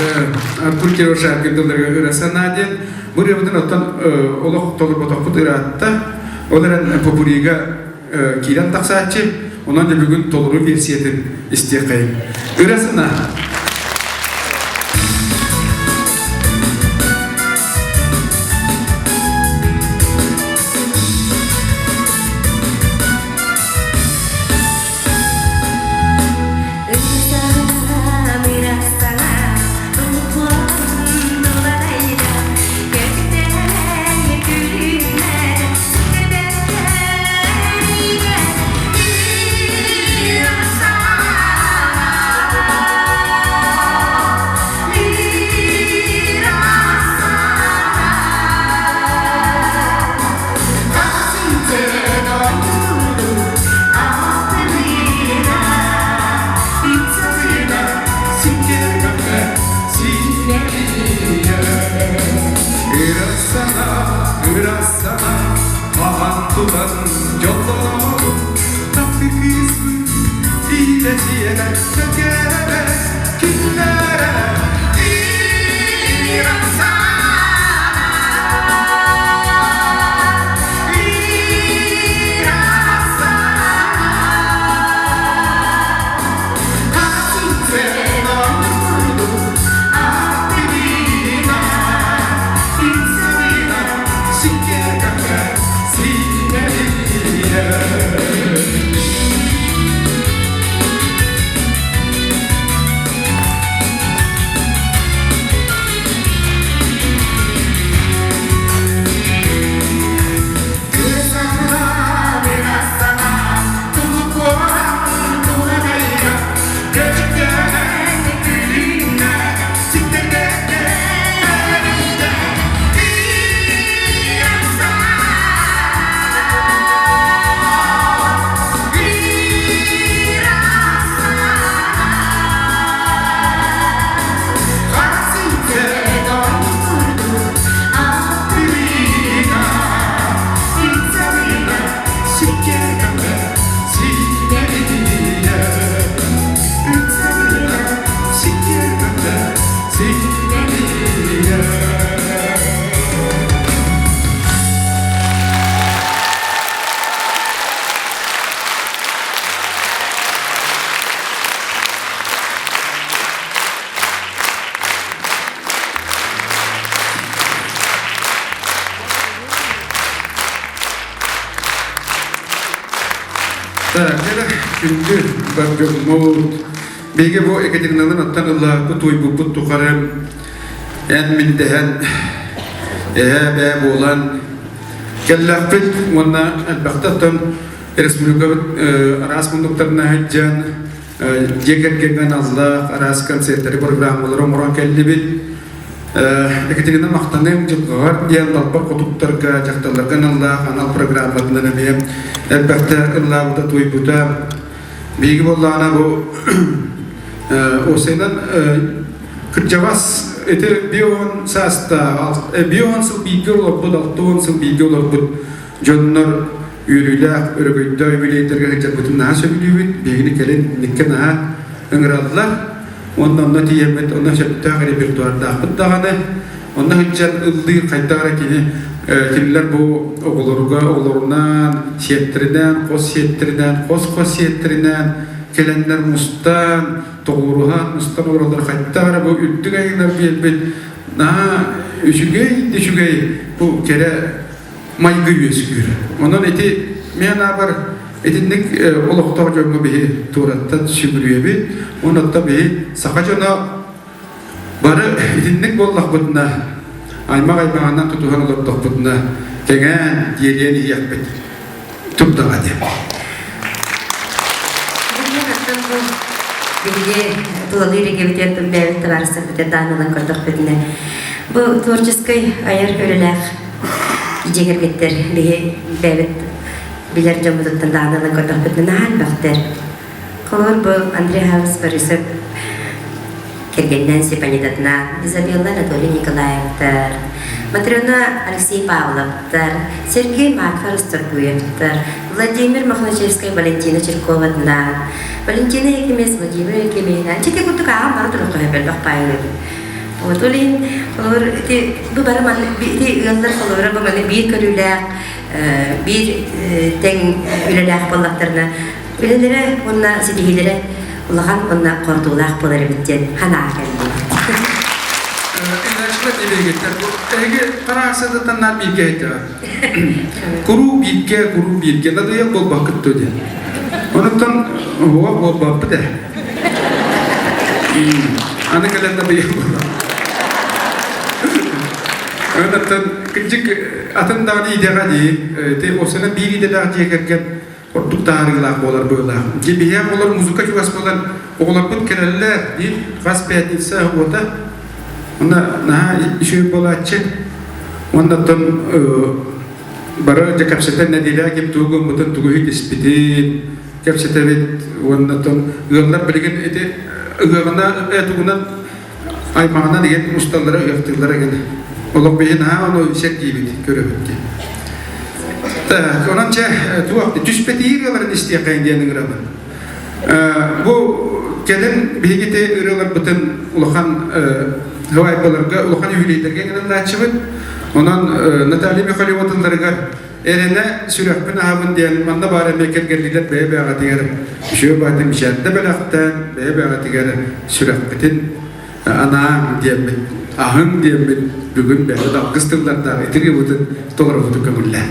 Артур Киров-Шаркин тылларыгар ыра санаа диэн. Бу ырыабытын оттон олох толорботохпут ыраатта. Ол эрэн попурига киирэн тахсааччы. Онон да бүгүн толору версиятын истиэххэйин. Ыра санаа. Thank you. Так, күндү бар дьоммут. Биһиги бу Екатериналыын оттон ыллаабыт туойбуппут тухары эн мин дэһэн эһээ-бээ буолан кэллэхпит уонна элбэхтэ оттон республикабыт араас муннуктарына сылдьан дьиэ кэргэҥҥэ аналлаах араас концертэри программалары оҥорон кэллибит. Екатерина махтаныам дьылҕаҕар диэн далбар хотуттарга дьахталларга аналлаах анал программатынан эмиэ элбэхтэ ыллаабыта туойбута. Биһиги буоллаҕына бу уопсайынан кырдьаҕас ити бион саастаах бион сыл бииргэ олорбут 60 сыл бииргэ олорбут дьоннор үөрүүлээх өрөгөйдөөх юбилейдарга сылдьарбытын наһаа сөбүлүүбүт. Биһигини кэлин инникке наһаа ыҥыраллар. Уонна онно тиийэммит, онно сөптөөх репертуардаахпыт даҕаны. Онно сылдьан ыллыыр хайдах эрэ кини кинилэр бу оҕолоруга оҕолорунан, сиэттэринэн, хос сиэттэринэн, хос-хос сиэттэринэн кэлэннэр мустан, тоҕуоруһан, мустан олороллор хайдах эрэ бу үрдүк айыылар биэрбит наһаа үчүгэй үчүгэй бу кэрэ майгы үөскүүр. Онон ити мен аабар итинник олохтоох дьоҥҥо биһи туораттан сүгүрүйэбит. Онон биһи саха дьоно бары итинник буоллахпытына, аймах аймаҕынан тутуһан олордохпутуна кэҥээн, диэлийэн иһиэхпит турдаҕа диэн. Биһиги тулалыыр эйгэбитигэр бэйэбит табаарыстарбытыгар даан ылан көрдөхпүтүнэ, бу творческай айар үлэлээх дьиэ кэргэттэр биһи бэйэбит билэр дьоммутуттан даҕаны ылан көрдөхпүтүнэ наһаа элбэхтэр. Холобур, бу Андрей Хавис Борисов кэргэнинэн Степанидатына, Изабелла Анатолий Николаевтар, Матрена Алексей Павловтар, Сергей Марфа Расторгуевтар, Владимир Мохначевскай Валентина Чирковатына, Валентина Якимец Владимир Якимина, чити курдук ааҕан бары турукка элбэх паайын Вот ол иһин холобур ити бу бары маны ити ыаллар холобура бу маны биир көрүүлээх биир тэҥ үлэлээх буоллахтарына үлэлэрэ уонна ситиһиилэрэ улахан уонна хорутуулаах буолар эбит диэн санаа кэллим. Иначе диэбигиттэр бу эһиги тараасатытаннар бииргэ айтаҕыт. Куруу бииргэ, куруу бииргэ надыйа буолбаккыт дуо диэн. Онуттан оһуох буолбаппыт ээ. Аны кэлэн надыйа буолла. Онуттан кырдьык атын даҕаны идэҕэ дии, ити осына биир идэлээх дьиэ кэргэн ордук таарыылаах буолар быһыылаах. Дьэ биһиэхэ олор музыка чугас буолан оҕолорбут кэлэллэр биир хас пятница уота Онно наһаа үчүгэй буолааччы. Уонна оттон бары дьэ кэпсэтэн нэдиэлэ ким тугу гыммытын, тугу иһитиспитин кэпсэтэбит. Уонна оттон ыаллар билигин ити ыһыаҕына тугунан аймаҕынан игин усталлара ыһыахтыыллара игин. Олох биһи наһаа ону сэргиибит, көрөбүт дии. Так, онон чэ туох түспэтии ыаларын истиэххэйин диэн ыҥырабын. Бу кэлин биһиги ити ырыаларбытын улахан һыбайбаларга, улахан үбүлүөйдэргэ гынаннааччыбыт. Онон Наталья Михайлова тылларыгар эрэнэ сүрэхпин аһабын диэн манна баар эмиэ кэргэнниилэр бэйэ-бэйэҕитигэр үчүгэй баҕатын мичээрдэ бэлэхтээн, бэйэ-бэйэҕитигэр сүрэхпитин анаан диэммит, аһыҥ диэммит бүгүн бэйэбит алгыс тыллардаах итириыбытын толоробутун көҥүллээ.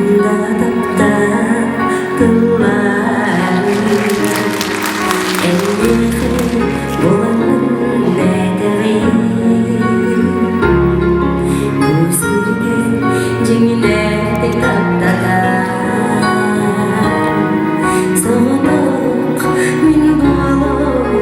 Нарында таптаан тылларын Эйиэхэ буламмын этэҕин Бу сиргэ дьиҥнээхтик таптатар Соҕотох мин буолуом этэҕин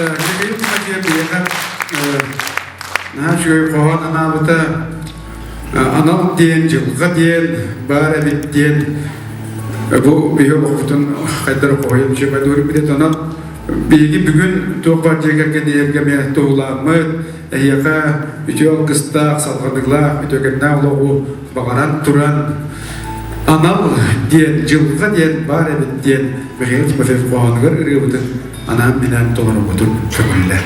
Михаил Тимофеев биһиэхэ наһаа үчүгэй хоһоон анаабыта анал диэн, дьылҕа диэн, баар эбит диэн бу биһи олохпутун хайдах хоһуйан үчүгэй дуурбит онон биһиги бүгүн туох баар дьиэ кэргэн ийэргэ эмиэ туһуламмыт эһиэхэ үтүө алгыстаах, салҕаныылаах, үтүөкэннээх олоҕу баҕаран туран анал диэн, дьылҕа диэн баар эбит диэн Михаил Тимофеев хоһоонугар ырыабытын анаан-минээн толорубутун көҥүллэр.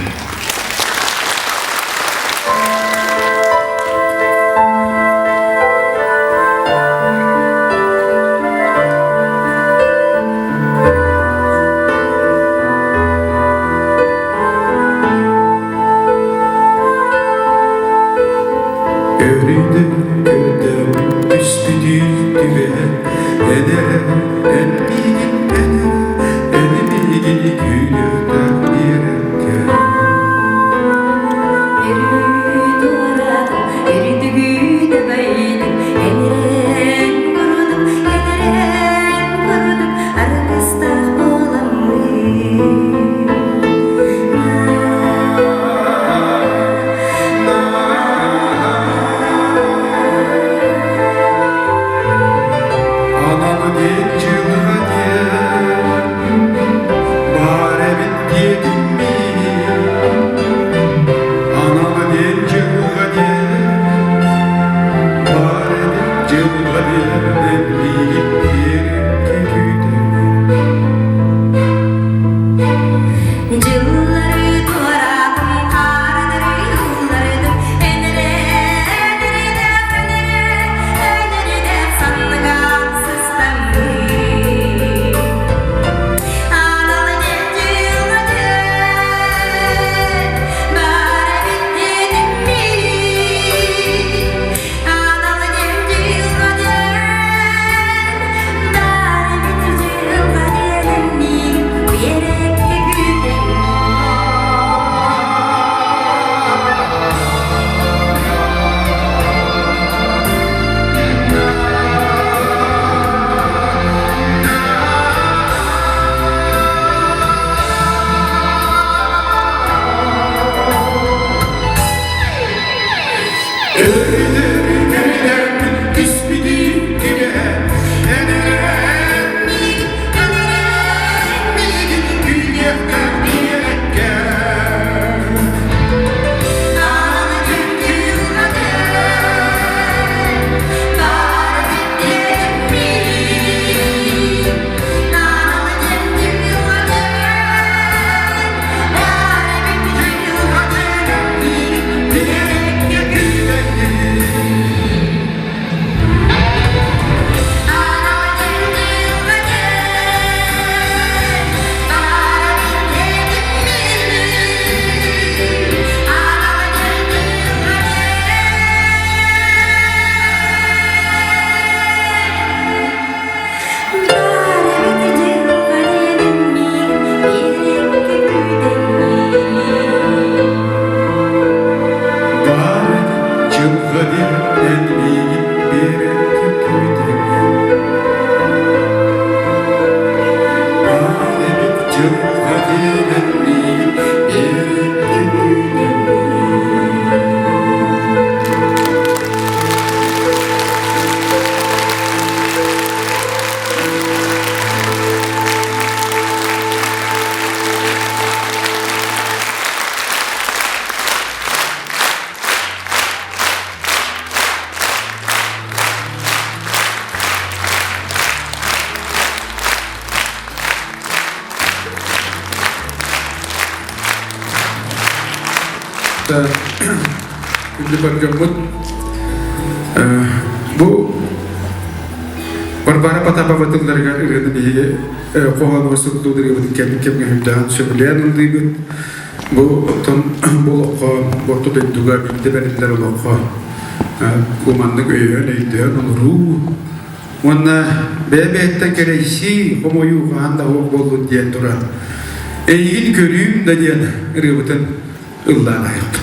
Өрүдэ көрдөм түспүтү түбэһэ Эдэрэ эн миигин эдэрэ эн миигин күүрүөхтээх биэрэккэ Өрүү туоратым, өрүтүгү дабайдым, энэрэн курдук, энэрэн курдук, аргыстаах буоламмын. Анам диэн дьылҕа диэн баар эбит диэтим миигин Анам диэн дьылҕа диэн баар эбит дьылҕа диэн эн миигин биэриккэ күүтэҥҥин Дьыллары туораатым, хаарыдары ыллардым, энэрэ, энэрэ, энэрэ, санныгар сыстаммын. Анал диэн дьылҕа диэн, баар эбит диэтим мин. Анал диэн дьылҕа диэн, баар эбит дьылҕа диэн миигин биэрэккэ күүтэҥҥин. Күндү бар дьоммут бу Варвара Потапова тылларыгар ырыаны биһиги хоһоонугар суруллуу кэлин кэмҥэ үрдээн сөбүлээн ыллыыбыт. Бу оттон бу олоххо орто дойдуга биирдэ бэриллэр олоххо бу маннык өйөөн өйдөөн олоруу уонна бэйэ-бэйэттэн кэрэйсии, хомойуу хаһан да суох буоллун диэн туран эйигин көрүүм да диэн ырыабытын ыллаан айахпыт.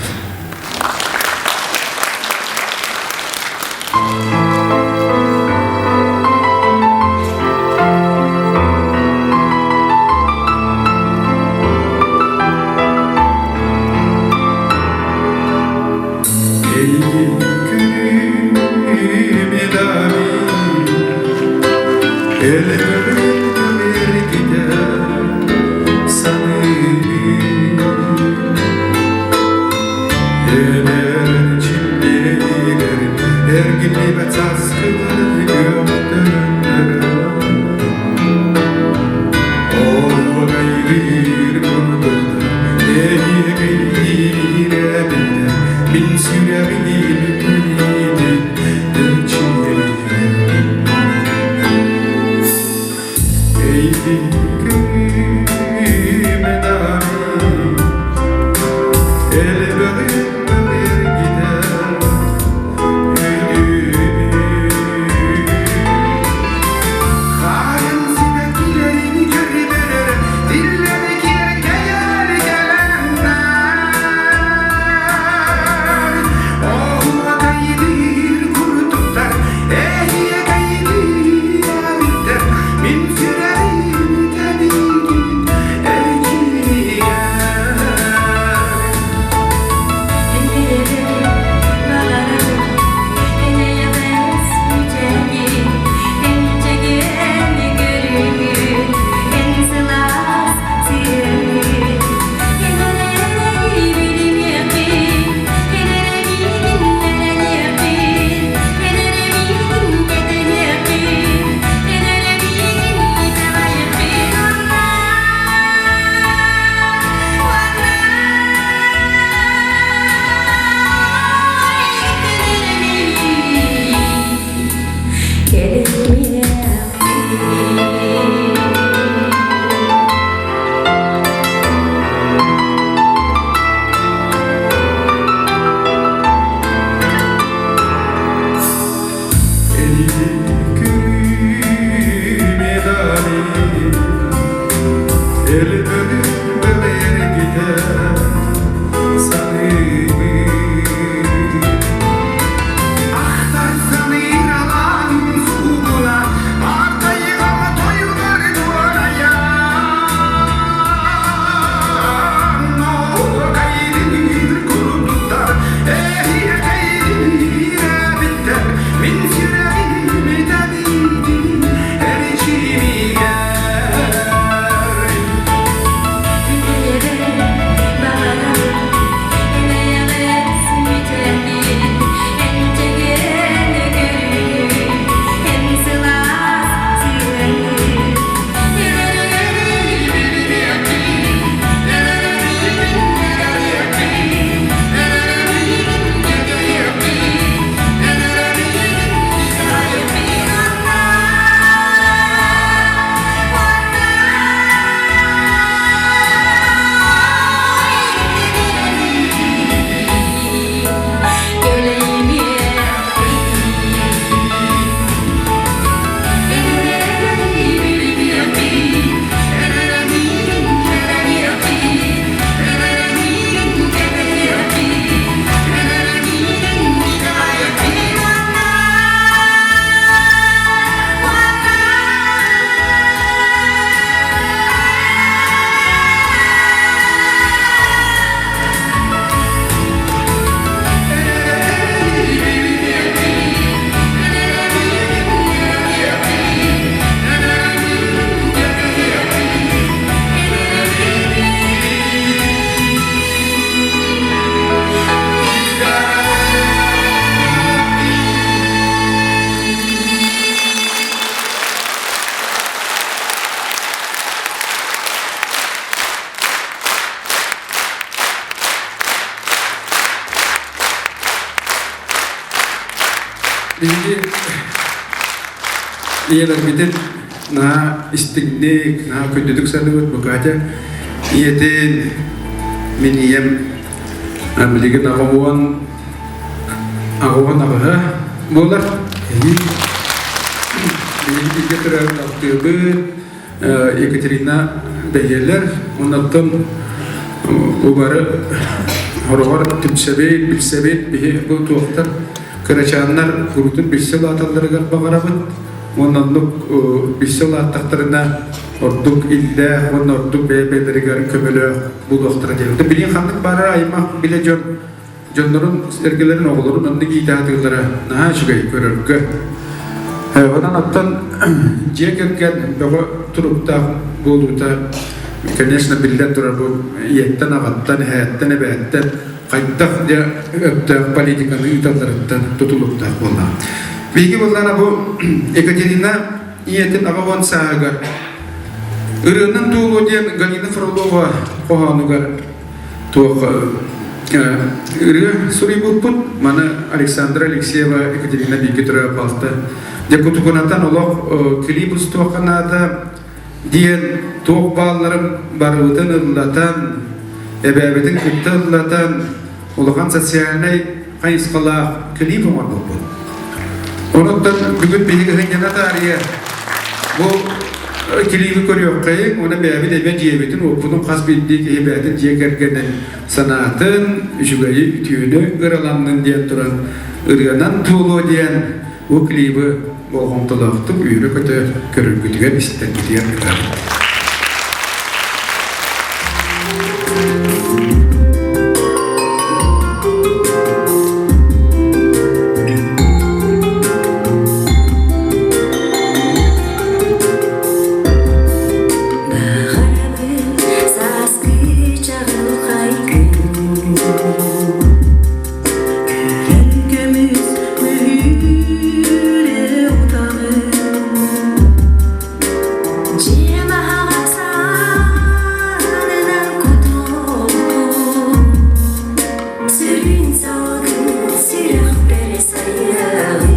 Элбэҕи эргитэ саныыбын. Эдэр эргиллибэт сааскылар күөхтөрүн Оҕайдыыр курдук эһиэкэйдиир эбитэ мин сүрэҕим күнүтүн эчиэрин Эйигин Мин сүрэҕим тэбиитин эрчийэр. Мин сүрэҕим итэбиитин эрчимигэр. Биһиги ийэлэрбитин наһаа истиҥник, наһаа күндүтүк саныыбыт. Бу Катя ийэтин, мин ийэм билигин 88 буолар. Биһиги бииргэ төрөөбүт алтыабыт, Екатерина бэйэлэр, оннуттан убары хороҕор түмсэбит, билсэбит, биһи бу туохтар кырачааннар курутун билсэ улааталларыгар баҕарабыт. Уонна оннук билсэ улааттахтарына ордук иллээх уонна ордук бэйэ-бэйэлэригэр көмөлөөх буолуохтара диэн. Билигин ханнык баарар аймах билэ дьон дьоннорун, эргэлэрин, оҕолорун оннук иитэ сатыыллара наһаа үчүгэй көрөргө. Онон оттон дьиэ кэргэн бөҕө туруктаах буолуута, конечно, биллэн турар, бу ийэттэн, аҕаттан, эһээттэн, эбээттэн хайдах дьэ өптөөх политиканы ыыталларыттан тутулуктаах буолла. Биһиги буоллаана бу Екатерина ийэтин 80 сааһыгар ырыанан туолуо диэн Галина Фролова хоһоонугар туох ырыа суруйбуппут. Маны Александра Алексеева Екатерина бииргэ төрөөбүт балта. Дьэ кутукунатан олох клип устуохха наада диэн туох баалларын барыбытын ыллатан, эбээбитин кытта ыллатан, улахан социальнай хайысхалаах клип оҥорбуппут. Онуттан бүгүн биһиги сынньана таарыйа бу клиби көрүөххэйиҥ уонна бэйэбит эмиэ дьиэбитин уоппутун хас биирдии киһи бэйэтин дьиэ кэргэнин санаатын, үчүгэйи, үтүөнү ыраланнын диэн туран ырыанан туолуо диэн бу клибы болҕомтолоохтук үөрэ-көтө көрөргүтүгэр, истэргитигэр ыытабыт. Сааскы чаҕылхай күн Күрэн көмүс мөһүүрэ утаҕын Дьиэм аһаҕас аанынан кутуом Сүрүн салгын сүрэхпэр сайыаҕын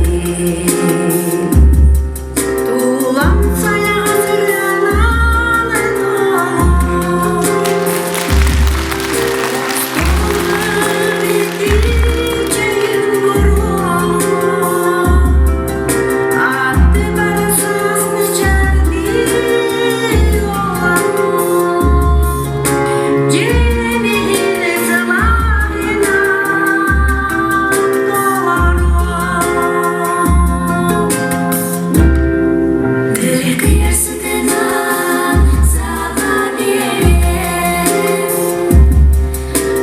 Тулам сайаҕас ырыалаан туолуо Кыргыйар сытынан саба биэрэн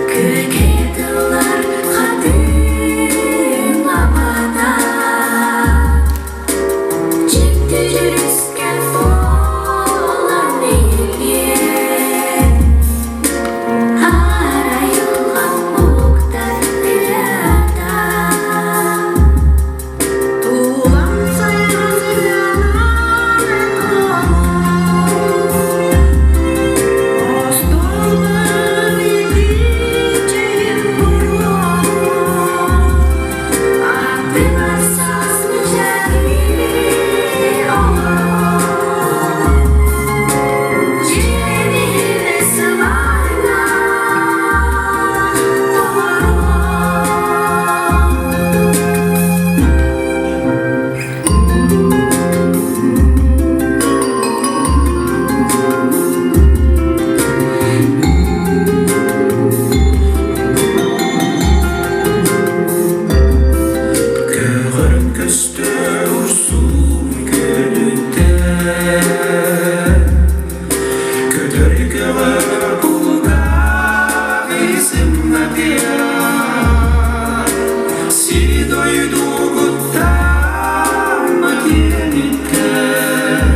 Күөкэ тыллар хатыылабата Дьикти дьүрүскэн буолар миигин Арайылҕан уктар тыата Тулам Көҕөрөн көстөр урсун күлүттэн Көтөр көҕөр кулгаах сымнатыа Сири дойдугуттан киэниттэн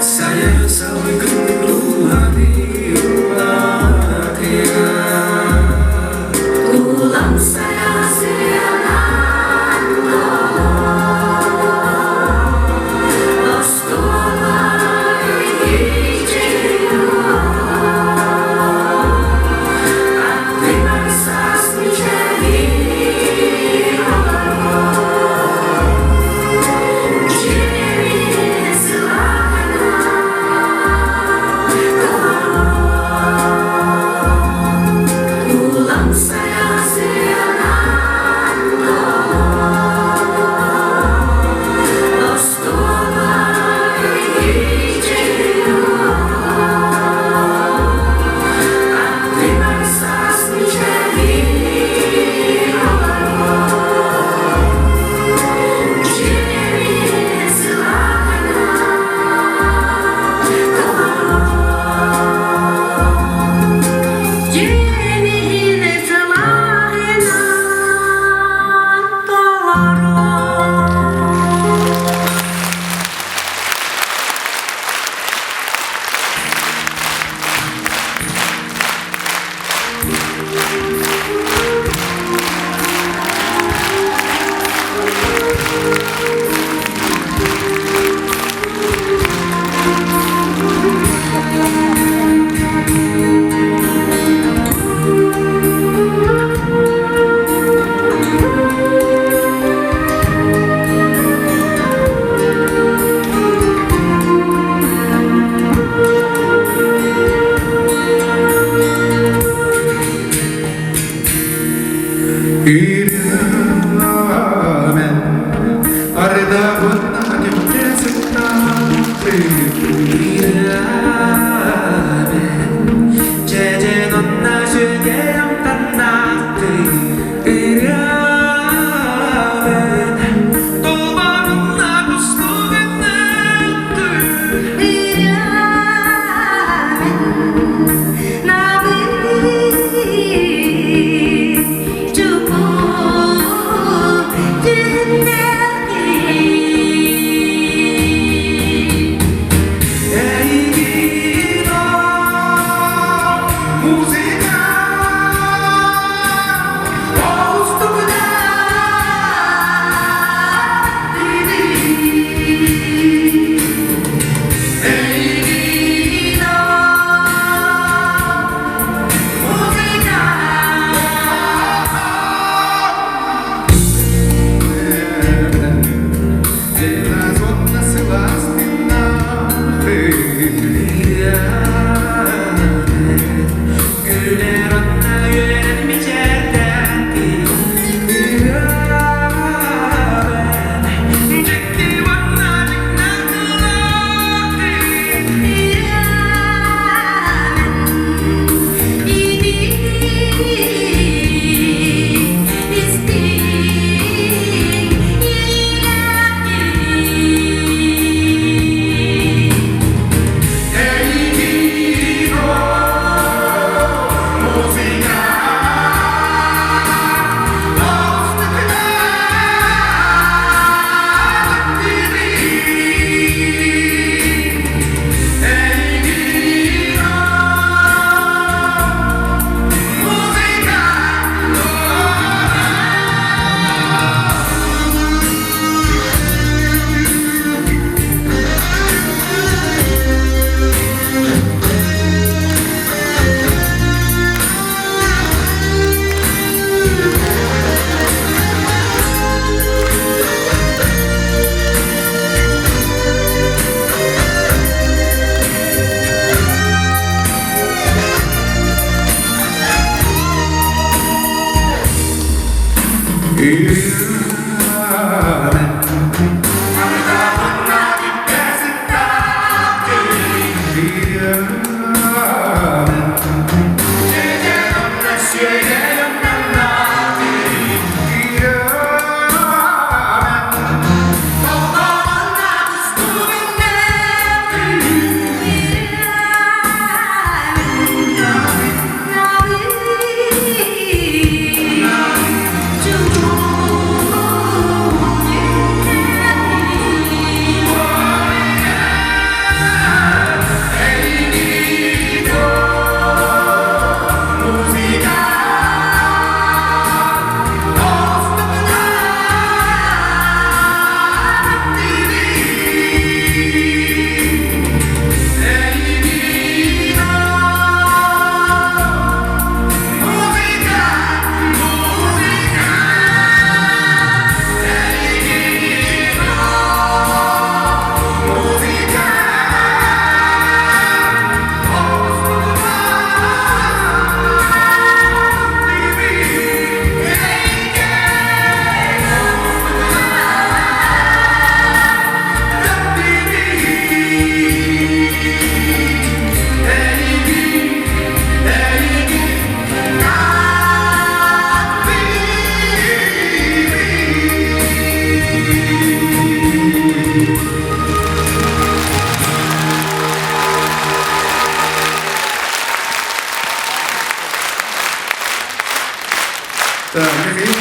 Сайар салгын дууһаны ыллатыа Тулам сайасыанан толор. Остуолар Михаил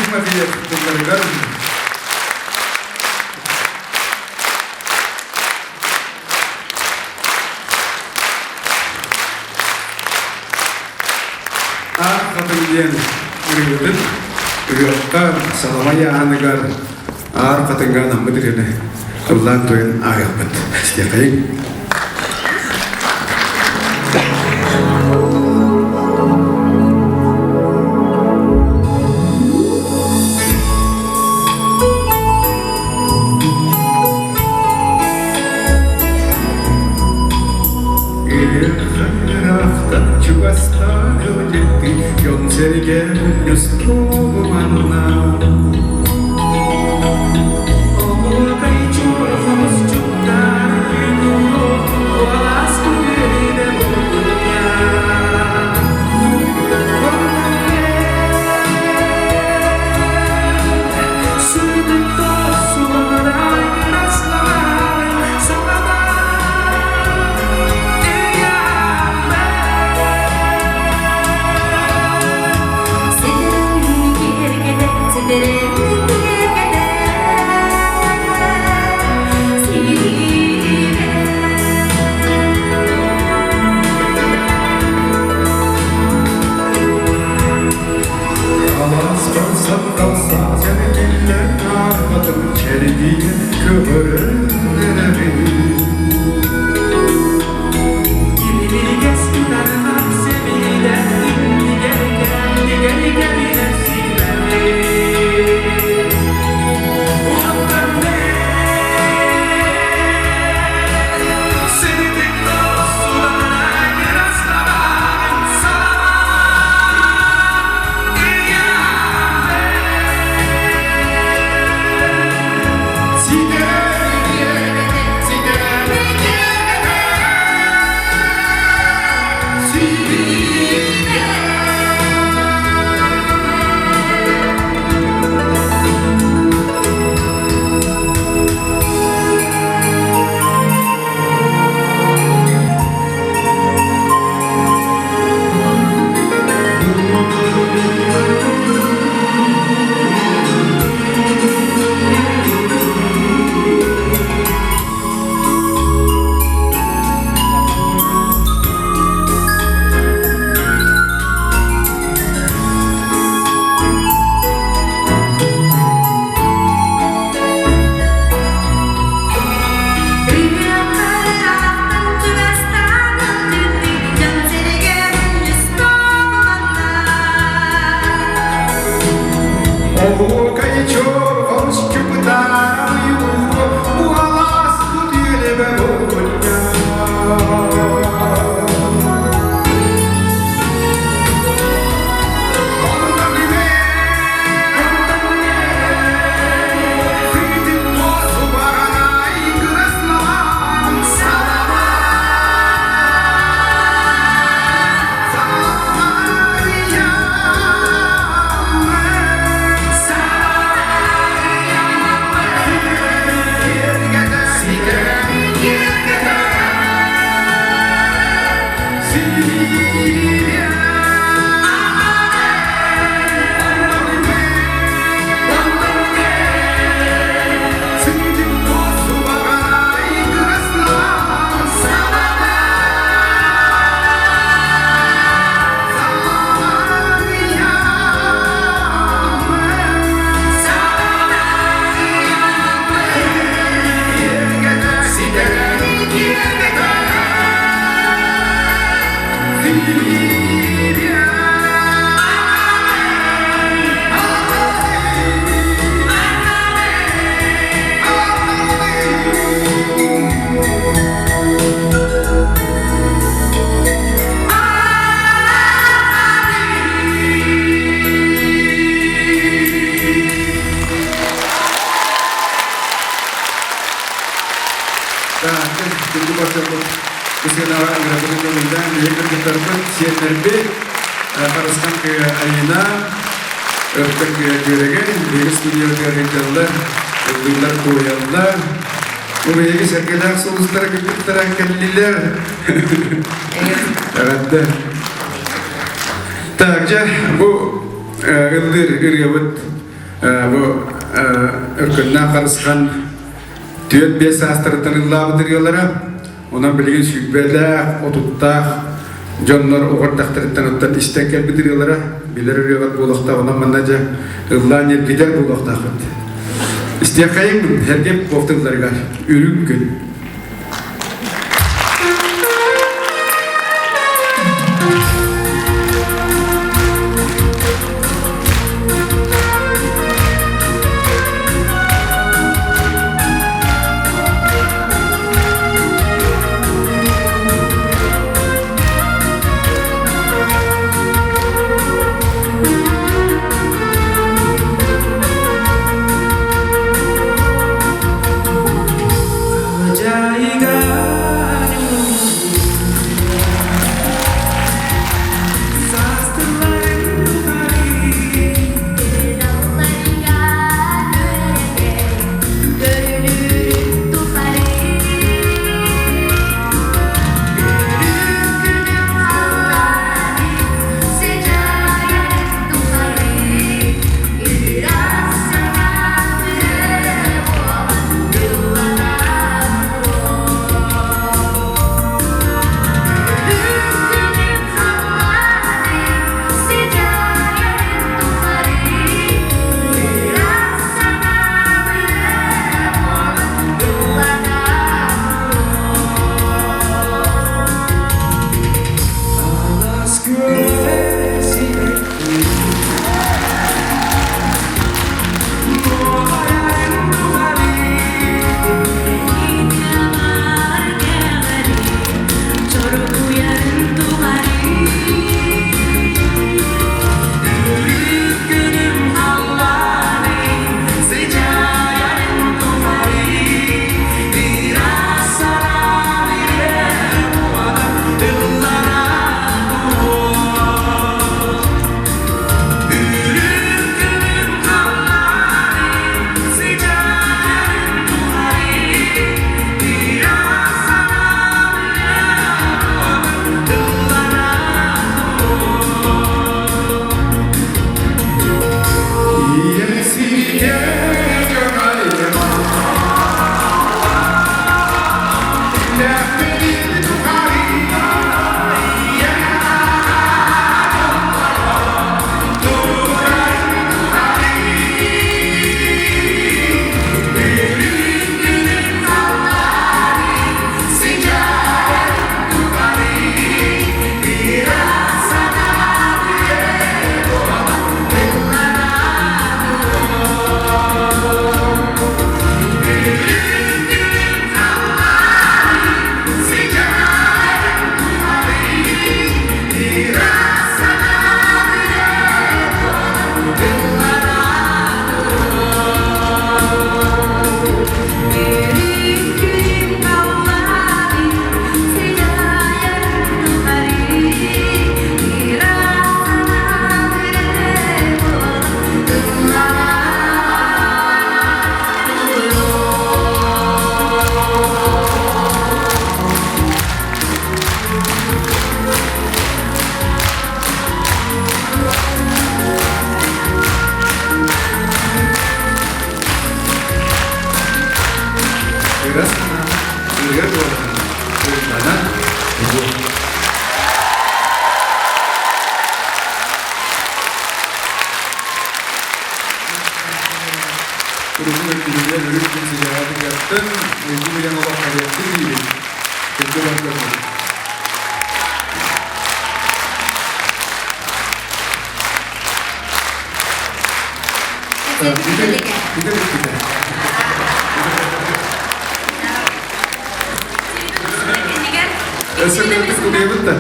Тимофеев тылларыгар Аар хатыҥ диэн ырыабытын ыһыахха саламай ааныгар Аар хатыҥҥа анаммыт ырыаны ыллаан туойан ааһыахпыт. Истиэхэйиҥ. Ыраахтан чугастан ылдьыттыы дьон-сэргэ мунньустугуманна. Оһуокай чуор хомусчуттар куолас күнүнэ булгуйа. Ситэрин киэргэтэ, ситэрин киэргэтэ. Күндү барчаммыт бысыанаҕа ыҥырабытын көҥүллээн биһиги кыргыттарбыт сиэннэрбит Харысхан кыыһа Айына, Өркөн кыыһа Күөрэгэй биһиги студиябытыгар ыыталлар, ыллыыллар, туойаллар. Бу биһиги сэргэлээх сулустара кыргыттара кэллилэр. Эҕэрдэ. Так, дьэ, бу ыллыыр ырыабыт бу Өркөннөөх Харысхан 4-5 саастарыттан ыллаабыт ырыалара. Онон билигин сүүрбэлээх, отуттаах дьоннор оҕордахтарыттан оттон истэн кэлбит ырыалара билэр ырыалар буолуохтаах. Онон манна дьэ ыллаан ньиргитэр буолуохтаахпыт. Истиэххэйиҥ Сергей Попов тылларыгар Үрүҥ күн. Атын уйгу-быйаҥ олох кэлиэхтин диибин. Күндү бар дьоммут. Бүтэ бүппүтэ. Өссө кырдык тулуйабыт да.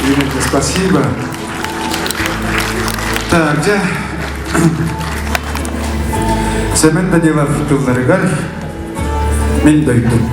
Юрий, спасибо. Так, дьэ, Семен Данилов тылларыгар мин дойдум.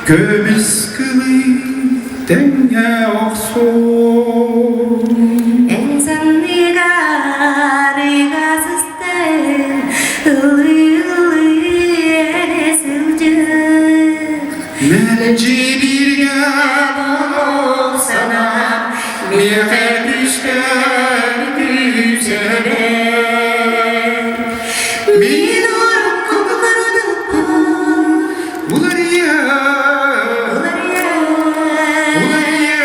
Көмүс кылый тэҥҥэ охсуо Эн санныгар ыга сыстан ылыы-ылыы эрэ сылдьыах Мэлдьи бииргэ буолсанам миэхэ түстэн күүсэнэ Мин урукку курдукпун Уларыйа уларыйа уларыйа.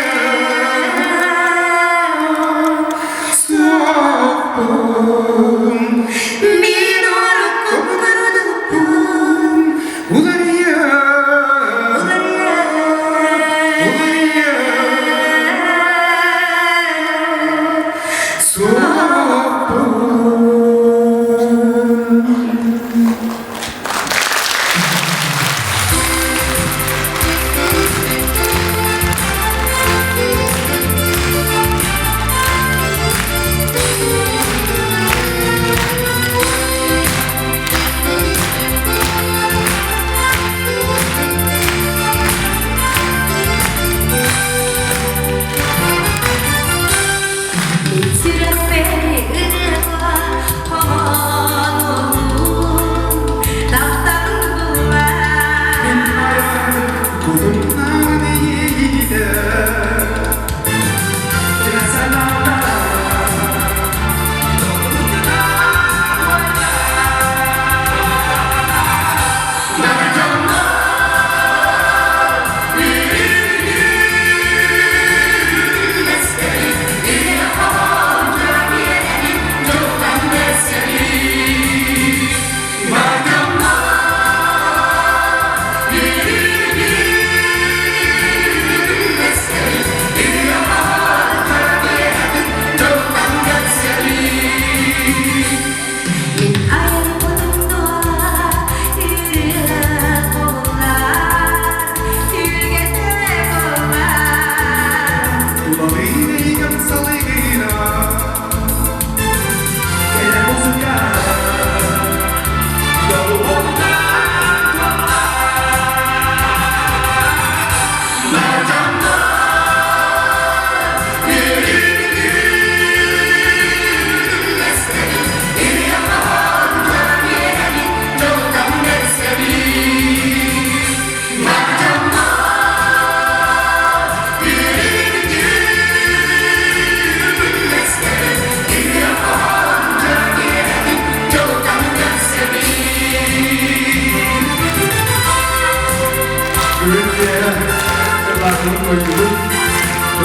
ыллаабыт-туойбут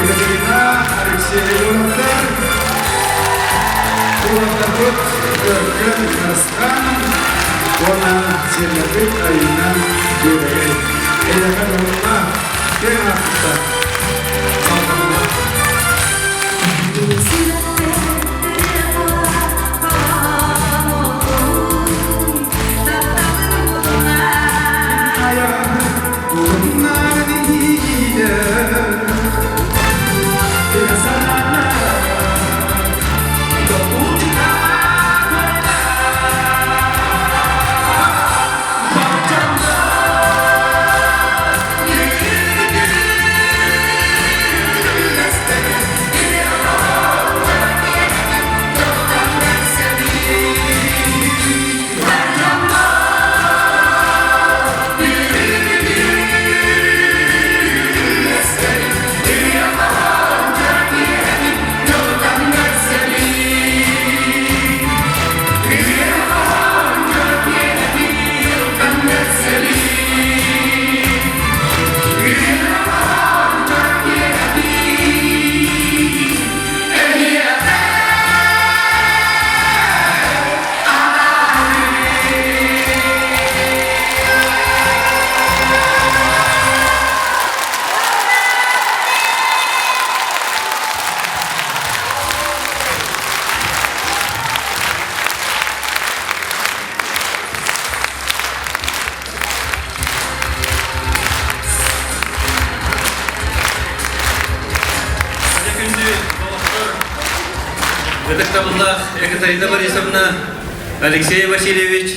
Екатерина Алексеевнаттар, уолаттарбыт Өркөн Арыстан уонна сиэннэрбит Айыына Дьүөрэгэй. Эйиэхэ дьоһунна киэҥ аартыкта салҕанылар. Күндү доҕоттор, ытыктабыллаах Екатерина Борисовна, Алексей Васильевич,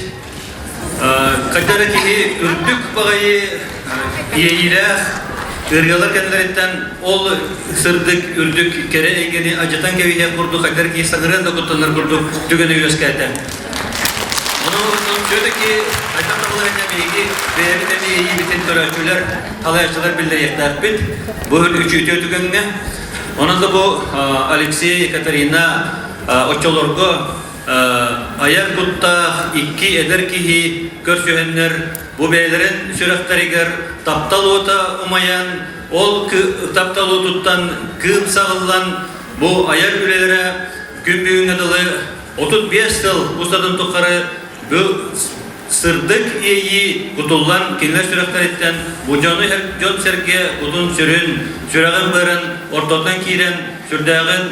хайдах эрэ киһи үрдүк баҕайы иэйиилээх ырыалар кэннилэриттэн ол сырдык үрдүк кэрэ эйгэни алдьатан кэбиһиэх курдук хайдах киһи саҥарыан да куттанар курдук түгэнэ үөскээтэ. Ону все-таки хайдах да буолар биһиги бэйэбит эмиэ иэйиибитин көрөөччүлэр, халайааччылар биллэриэхтээхпит. Бу үчүгэй түгэҥҥэ. Онон да бу Алексей, Екатерина оччолорго айар куттаах икки эдэр киһи көрсүһэннэр бу бэйэлэрин сүрэхтэригэр таптал уота умайан, ол таптал уотуттан кыым саҕыллан бу айар үлэлэрэ күн бүгүҥҥэ дылы 35 сыл устатын тухары бу сырдык иэйии кутуллан кинилэр сүрэхтэриттэн бу дьону дьон-сэргэ кутун-сүрүн, сүрэҕин-быарын ортотунан киирэн сүрдээҕин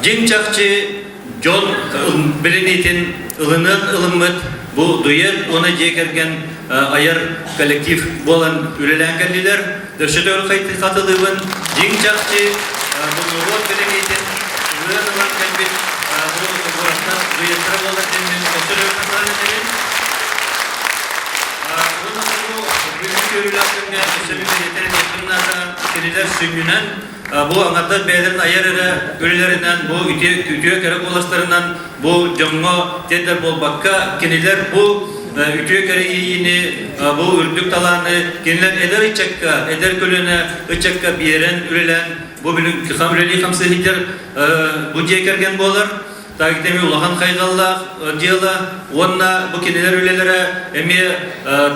дьиҥ-чахчы дьон билиниитин ылыныан ылыммыт бу дуэт уонна дьиэ кэргэн айар коллектив буолан үлэлээн кэллилэр. Өссө төгүл хатылыыбын дьиҥ-чахчы бу норуот билиниитин ылыан ылан кэлбит бу куораттар дуэттара буолар диэн өссө төгүл хатылаан этэбин. Уонна бу бүгүҥҥү көрүүлээх күҥҥэ өссө бэлиэтэр этиэхпин наада кинилэр сүнньүнэн бу аҥардас бэйэлэрин айар эрэ үлэлэринэн бу үтүө кэрэ куоластарынан бу дьоҥҥо тендер буолбакка кинилэр бу үтүө кэрэ иэйиини бу үрдүк талааны кинилэр эдэр ыччакка эдэр көлүөнэ ыччакка биэрэн үлэлээн бу билин үлэлии хамсыы сылдьар бу дьиэ кэргэн буолар. Тагитеми улахан хайҕаллаах дьыала уонна бу кинилэр үлэлэрэ эмиэ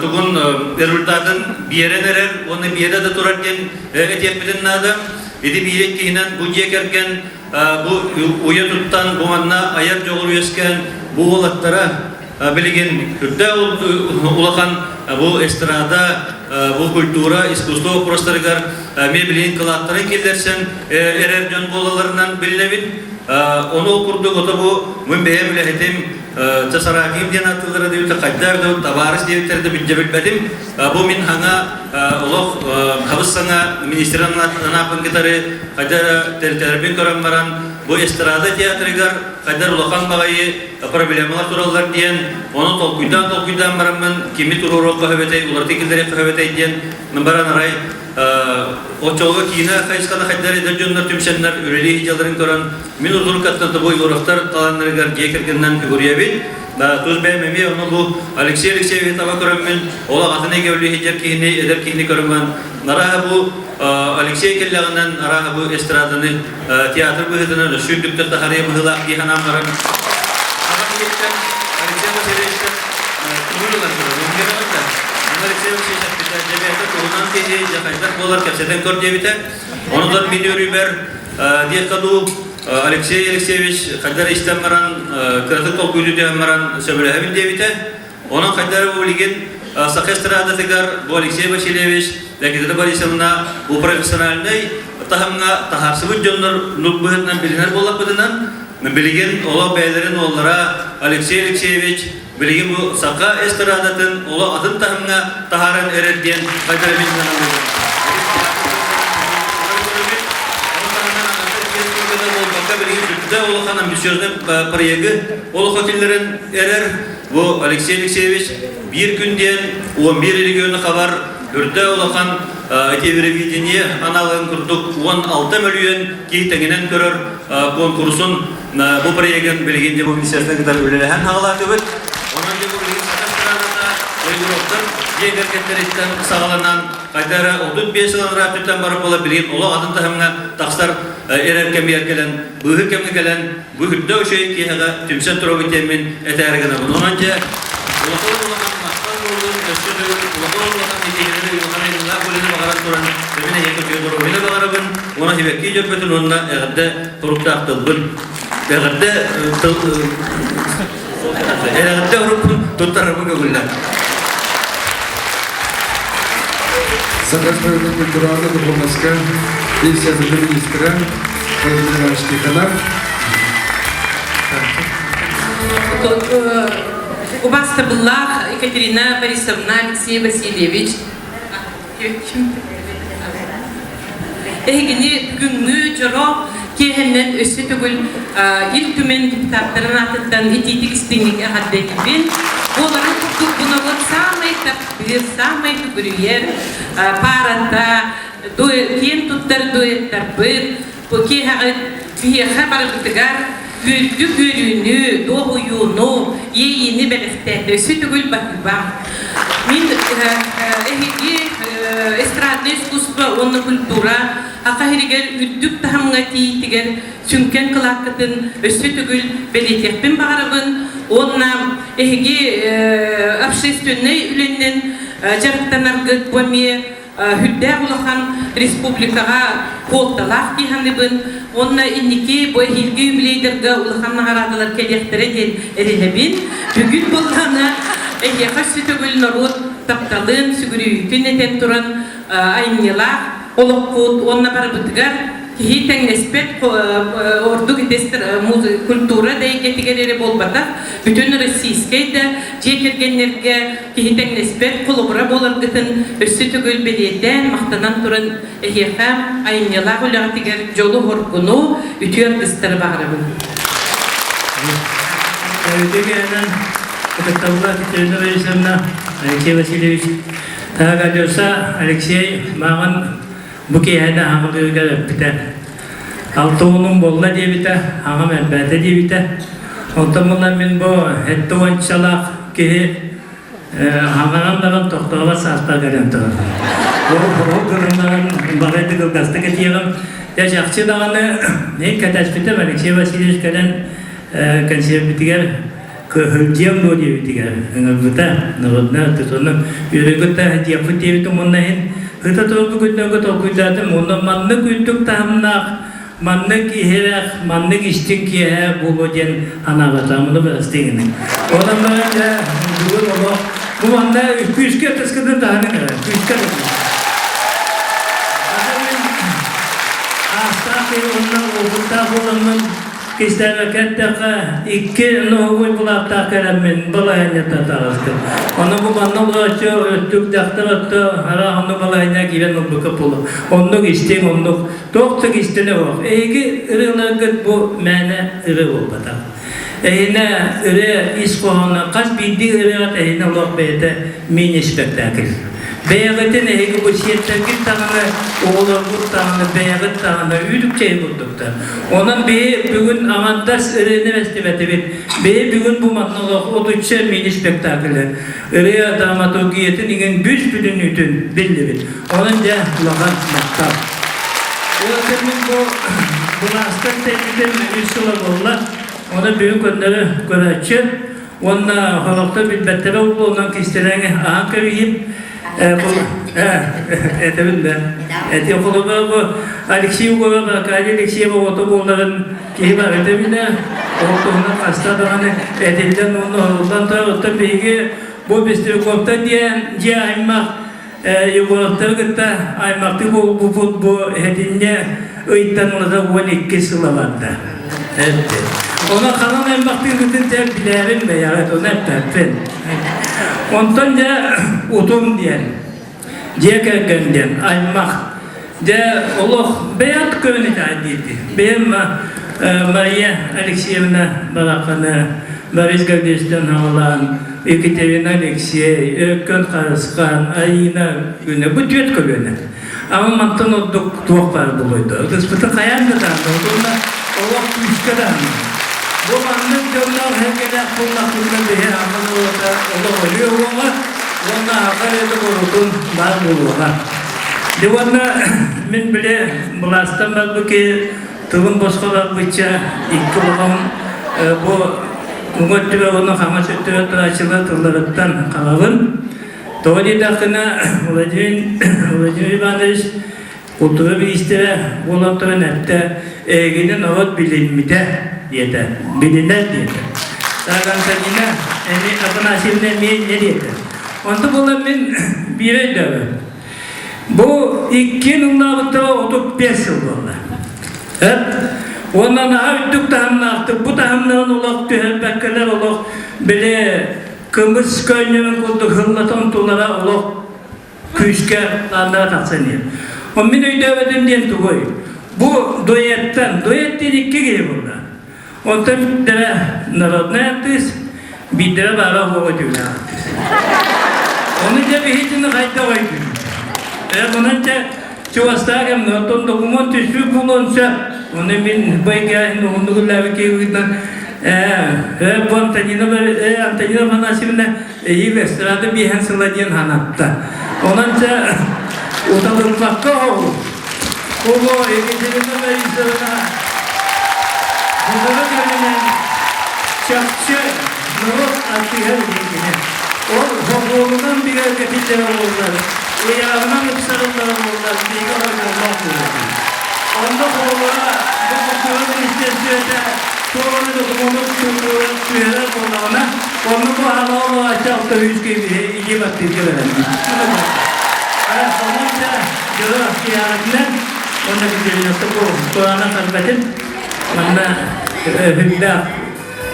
тугун результатын биэрэн эрэр уонна биэрэ да турар диэн этиэхпитин наада. Ити биир иккиһинэн бу дьиэ кэргэн бу уйа туттан бу манна айар дьоҕур үөскээн бу уолаттара билигин үрдээх улахан бу эстрада, бу культура, искусство вопростарыгар эмиэ билигин кылааттарын киллэрсэн эрэр дьон буолалларынан биллэбит. Ону ол курдук ото бу мин бэйэм үлэһитим Часараким диэн ааттыыллара диэбитэ хайдах да табаарыс диэбиттэрэ да билдьэ билбэтим. Бу мин хаҥа олох хабыс саҥа министр анааппын кытары хайда тэрилтэлэрбин көрөн баран бу эстрада театрыгар хайдар улахан баҕайы проблемалар тураллар диэн ону толкуйдаан толкуйдаан бараммын кими туруоруохха сөбөтэй уларытыы киллэриэххэ сөбөтэй диэн баран арай оччолорго киинэ хайысханы хайдар эдэр дьоннор түмсэннэр үлэлии сылдьалларын көрөн мин утурук аттан бу Егоровтар талааннарыгар дьиэ кэргэнинэн күгүрүйэбин. Тус бэйэм эмиэ ону бу Алексей Алексеевич таба көрөммүн ол аҕатын эйгэ үлэлии сылдьар киһини эдэр киһини көрөммүн арааһа бу Алексей кэллэҕинэн арааһа бу эстраданы театр быһыытынан өссө үрдүктэр тахарыйа быһыылаах дии санаан баран аҕам ийэттэн Алексей Васильевичтан көҥүл ылан турар. Онно Алексей Алексеевич эппитэ, дьэ бэйэтэ туһунан киһи, дьэ хайдах буолар кэпсэтэн көр диэбитэ. Онон мин үөрүүбэр диэххэ дуу, Алексей Алексеевич хайдах истэн баран, кыратык толкуйдуу түһэн баран сөбүлэһэбин диэбитэ. Онон хайдах эрэ бу билигин Саха эстрадатыгар бу Алексей Васильевич, Екатерина Борисовна бу профессиональнай таһымҥа таһаарсыбыт дьоннор быһыытынан билинэр буоллахпытынан, билигин олох бэйэлэрин уоллара Алексей Алексеевич билигин бу саха эстрадатын олох атын таһымҥа таһааран эрэр диэн хайдах эрэ мин санаабытым. Билигин сүрдээх улахан амбициозный проегы олоххо киллэрэн эрэр. Бу Алексей Алексеевич биир күн диэн 11 региону хабар үрдэ улахан телевидение аналын курдук 16 мөлүйүөн киһи тэҥинэн көрөр конкурсун бу проегын билигин де бу министерство кытары үлэлэһэн хаҕалаатыбыт. Онон де бу билигин Саха эстрадата Егоровтар дьиэ кэргэттэриттэн саҕаланан хайда эрэ 35 сыл анараа өттүттэн барар буола билигин олох атын таһымҥа тахсар эрэр кэмигэр кэлэн быыһык кэмҥэ кэлэн бу үрдэ үчүгэй киэһэҕэ түмсэн турабыт диэммин этээри гынабын. Онон дьэ улахан улахан махтал буоллун, өссө төгүл улахан улахан ситиһиилэри улахан айыллаах үлэни баҕаран туран, мин эһиэхэ үтүө доруобуйаны баҕарабын, уонна сибэкки дьөрбөтүн уонна эҕэрдэ туруктаах тылбын, эҕэрдэ тыл эҕэрдэ уруккун туттарарбын көҥүллэр. Саха культураны духовноска Министерство министра Владимир Иванович Тихонов. Убастабыллаах Екатерина Борисовна, Алексей Васильевич, Эһигини бүгүҥҥү дьоро киэһэннэн өссө төгүл Ил Түмэн депутаттарын аатыттан итиитик истиҥник эҕэрдэлиибин. Буоларын курдук бу норуот саамай таптыыр, саамай түгүрүйэр паарата, киэн туттар дуэттарбыт, бу киэһэҕит биһиэхэ барыбытыгар үрдүк үөрүүнү, дуоһуйууну, иэйиини бэлэхтээтэ. Өссө төгүл баһыыба. Мин эһиги эстрадное искусство уонна культура Саха сиригэр үрдүк таһымҥа тиийиитигэр сүҥкэн кылааккытын өссө төгүл бэлиэтиэхпин баҕарабын уонна эһиги общественнай үлэннэн дьарыктанаргыт бу эмиэ Үрдээх улахан республикаҕа куолталаах дии саныыбын уонна инники бу эһиилги юбилейдарга улахан наҕараадалар кэлиэхтэрэ диэн эрэнэбин. Бүгүн буоллаҕына эһиэхэ өссө төгүл норуот тапталын, сүгүрүйүүтүн этэн туран айымньылаах олохпут уонна барыбытыгар киһи тэҥнэспэт ордук культура да эйгэтигэр эрэ буолбатах, бүтүн российскай да дьиэ кэргэннэргэ киһи тэҥнэспэт холобура буоларгытын өссө төгүл бэлиэтээн, махтанан туран эһиэхэ айымньылаах үлэҕитигэр дьолу-соргуну, үтүө аргыстары баҕарабын. Үтүө ытыктабыллаах Екатерина Борисовна, Алексей Васильевич, Алеша, Алексей мааҕын бу киэһэни аҕалыыга эппитэ. Алта уонум буолла диэбитэ, аҕам элбээтэ диэбитэ. Онтон мунан мин бу эттэ уончалаах киһи хаҥаран баран тохтообот сааспар кэлэн турар. Ол гынан балайда кылгастык этиэҕим. Дьэ чахчы даҕаны мин кэтэспитим Алексей Васильевич кэлэн кэнсиэрбитигэр кыһылдьыам дуо диэбитигэр ыҥырбыта народна тутуну үөрэ-көтө диэхпит диэбитим уонна иһин ыта турбут күннэргэ толкуйдаатым уонна маннык үрдүк таһымнаах маннык иһирэх маннык истиҥ киэһэ буолуо диэн анаабатаҕым ону бырастыы гыныҥ онон баран дьэ бүгүн олох бу манна күүскэ ытыскытын таһынан эрэ күүскэ аастаах киһи уонна уопуттаах буоламмын Кистээбэккэ эттэххэ, икки ноһугуй былааттаах кэлэммин балаһыанньата таҕыстым. Ону бу манна олорооччу өттүк дьахтар отто араах онну балаһыанньа киирэн ылбыкка буолуо. Оннук истиҥ, оннук туох да кистэлэ суох. Эһиги ырыаларгыт бу мээнэ ырыа буолбатах. Эһинэ ырыа ис хоһооно хас биирдии ырыаҕыт эһинэ олох бэйэтэ мини-спектакль. Бэйэҕитин эһиги бу сиэттэргит даҕаны, оҕолоргут даҕаны, бэйэҕит даҕаны үүтүкчэй курдуктар. Онон биһи бүгүн аҥардас ырыаны эстибэтибит. Биһи бүгүн бу манна олох отучча мини-спектаклы, ырыа драматургиятын иҥин бүс бүтүннүүтүн биллибит. Онон дьэ улахан махтал. Ол мин бу былаастан тэйбитим үс сыла буолла. Онон бүгүн көннөрү көрөөччү. Уонна хорохтор билбэттэрэ буолуо, онон кистэлэҥи аһан кэбиһиим. Этэбин да. Эти холобура бу Алексей Егоров, Аркадий Алексеев оҕото буоларын киһи барыта билэр. Ол туһунан хаста даҕаны этиллэн уонна оһоллон турар. Оттон биһиги бу Пестряковтар диэн дьиэ аймах Егоровтары кытта аймахтыы буолбуппут бу сэтинньи ыйтан ылата 12 сыла барда. Онон ханан аймахтыыргытын дьэ билээрин бэйэҕит, ону эппэппин. Онтон дьэ утум диэн, дьиэ кэргэн диэн, аймах. Дьэ олох бэйэт көрөн итэҕэй диирди. Бэйэм Мария Алексеевна Бараханы Борис Гаврильевичтан аҕалаан Екатерина Алексей, Өркөн Харысхан, Арина күнэ бу түөрт көлүөнэ. Ама мантан ордук туох баар буолуой да. Ытыспытын хайаан да таһында, уонна олох күүскэ таһында. Бу маннык дьонноох эргэлээх буоллахпытына биһи ахан уота олох өлүө уоҕа уонна аха эрэ курутун баар буолуоҕа. Дьэ уонна мин били былаастан барбыт киһи тылым босхо барбычча икки улахан бу уҥа өттүгэр уонна хаҥас өттүгэр турааччылар тылларыттан хаҕабын. Тоҕо диэтэххинэ Владимир Владимир Иванович култуура миниистирэ буолан туран эттэ эйигини норуот билиммитэ диэтэ, билинэр диэтэ. Так Антонина Афанасьевна эмиэ инньэ диэтэ. Онто буолан мин биири өйдөөбөт. Бу иккиэн ыллаабыттара 35 сыл буолла. Эп уонна наһаа үрдүк таһымнаахтык бу таһымнарын олох түһэрбэккэлэр олох били кымыс көөнньөрүн курдук һыллатан тулара олох күүскэ аннара тахсан иһэр. Он мин өйдөөбөтүм диэн тугуй? Бу дуэттан, дуэт диэн икки киһи буолла. Онтон биирдэрэ народнай артыыс, биирдэрэ баара уоҕа түүлээх артыыс. Ону дьэ биһитини хайдах өйдүүбүт? Э, онон дьэ чугастаах кэмҥэ оттон докумуон түспүт буолуон сөп. Ону мин байга уһуннук үллээбит киһи быһыытынан э, э, бу Антонина, э, Антонина Афанасьевна эһиил эстрада биэһэн сыла диэн санатта. Онон дьэ уталыппакка оҕу Ого, Екатерина Борисовна, Бузара кэминэн чахчы норуот артыыһа билиҥҥинэ. Ол хокуонунан бигэргэтиллэрэ буоллар, ыйааҕынан ыпсарыллара буоллар, биһиги оройуоннаах буолуохпут. Онно холобура, бу культура министиэристибэтэ туох эмэ докумуону түһэрэр буоллаҕына, онно бу аһаҕа автоүүскэ илии баттыырга бэлэммит. Онон дьэ, дьоро киһиэхэтинэн уонна Екатеринаттан тураана харбатын манна хүндээх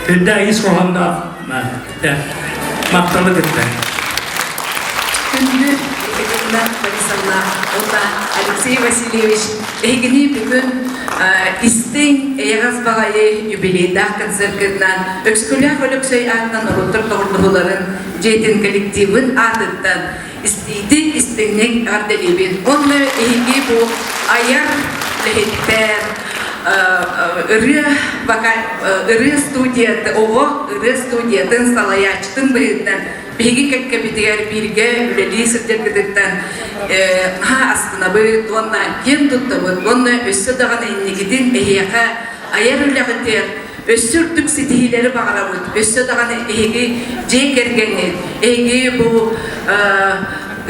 хүндээх ис хоһоонноох махталы кытта. Күндү Екатерина Борисовна уонна Алексей Васильевич эһигини бүгүн истиҥ, эйэҕэс баҕайы юбилейдаах концерткытынан Өксөкүлээх Өлөксөй аатынан норуоттар доҕордоһууларын дьиэтин коллективын аатыттан истиитин истиҥник эҕэрдэлиибин. Уонна эһиги бу айар үлэһиттэр ырыа ырыа студията оҕо ырыа студиятын салайааччытын быһыытынан биһиги кэккэбитигэр бииргэ үлэлии сылдьаргытыттан наһаа астынабыт уонна киэн туттабыт уонна өссө даҕаны инникитин эһиэхэ айар үлэҕитигэр Өссө үрдүк ситиһиилэри баҕарабыт, өссө даҕаны эһиги дьиэ кэргэҥҥит, эһиги бу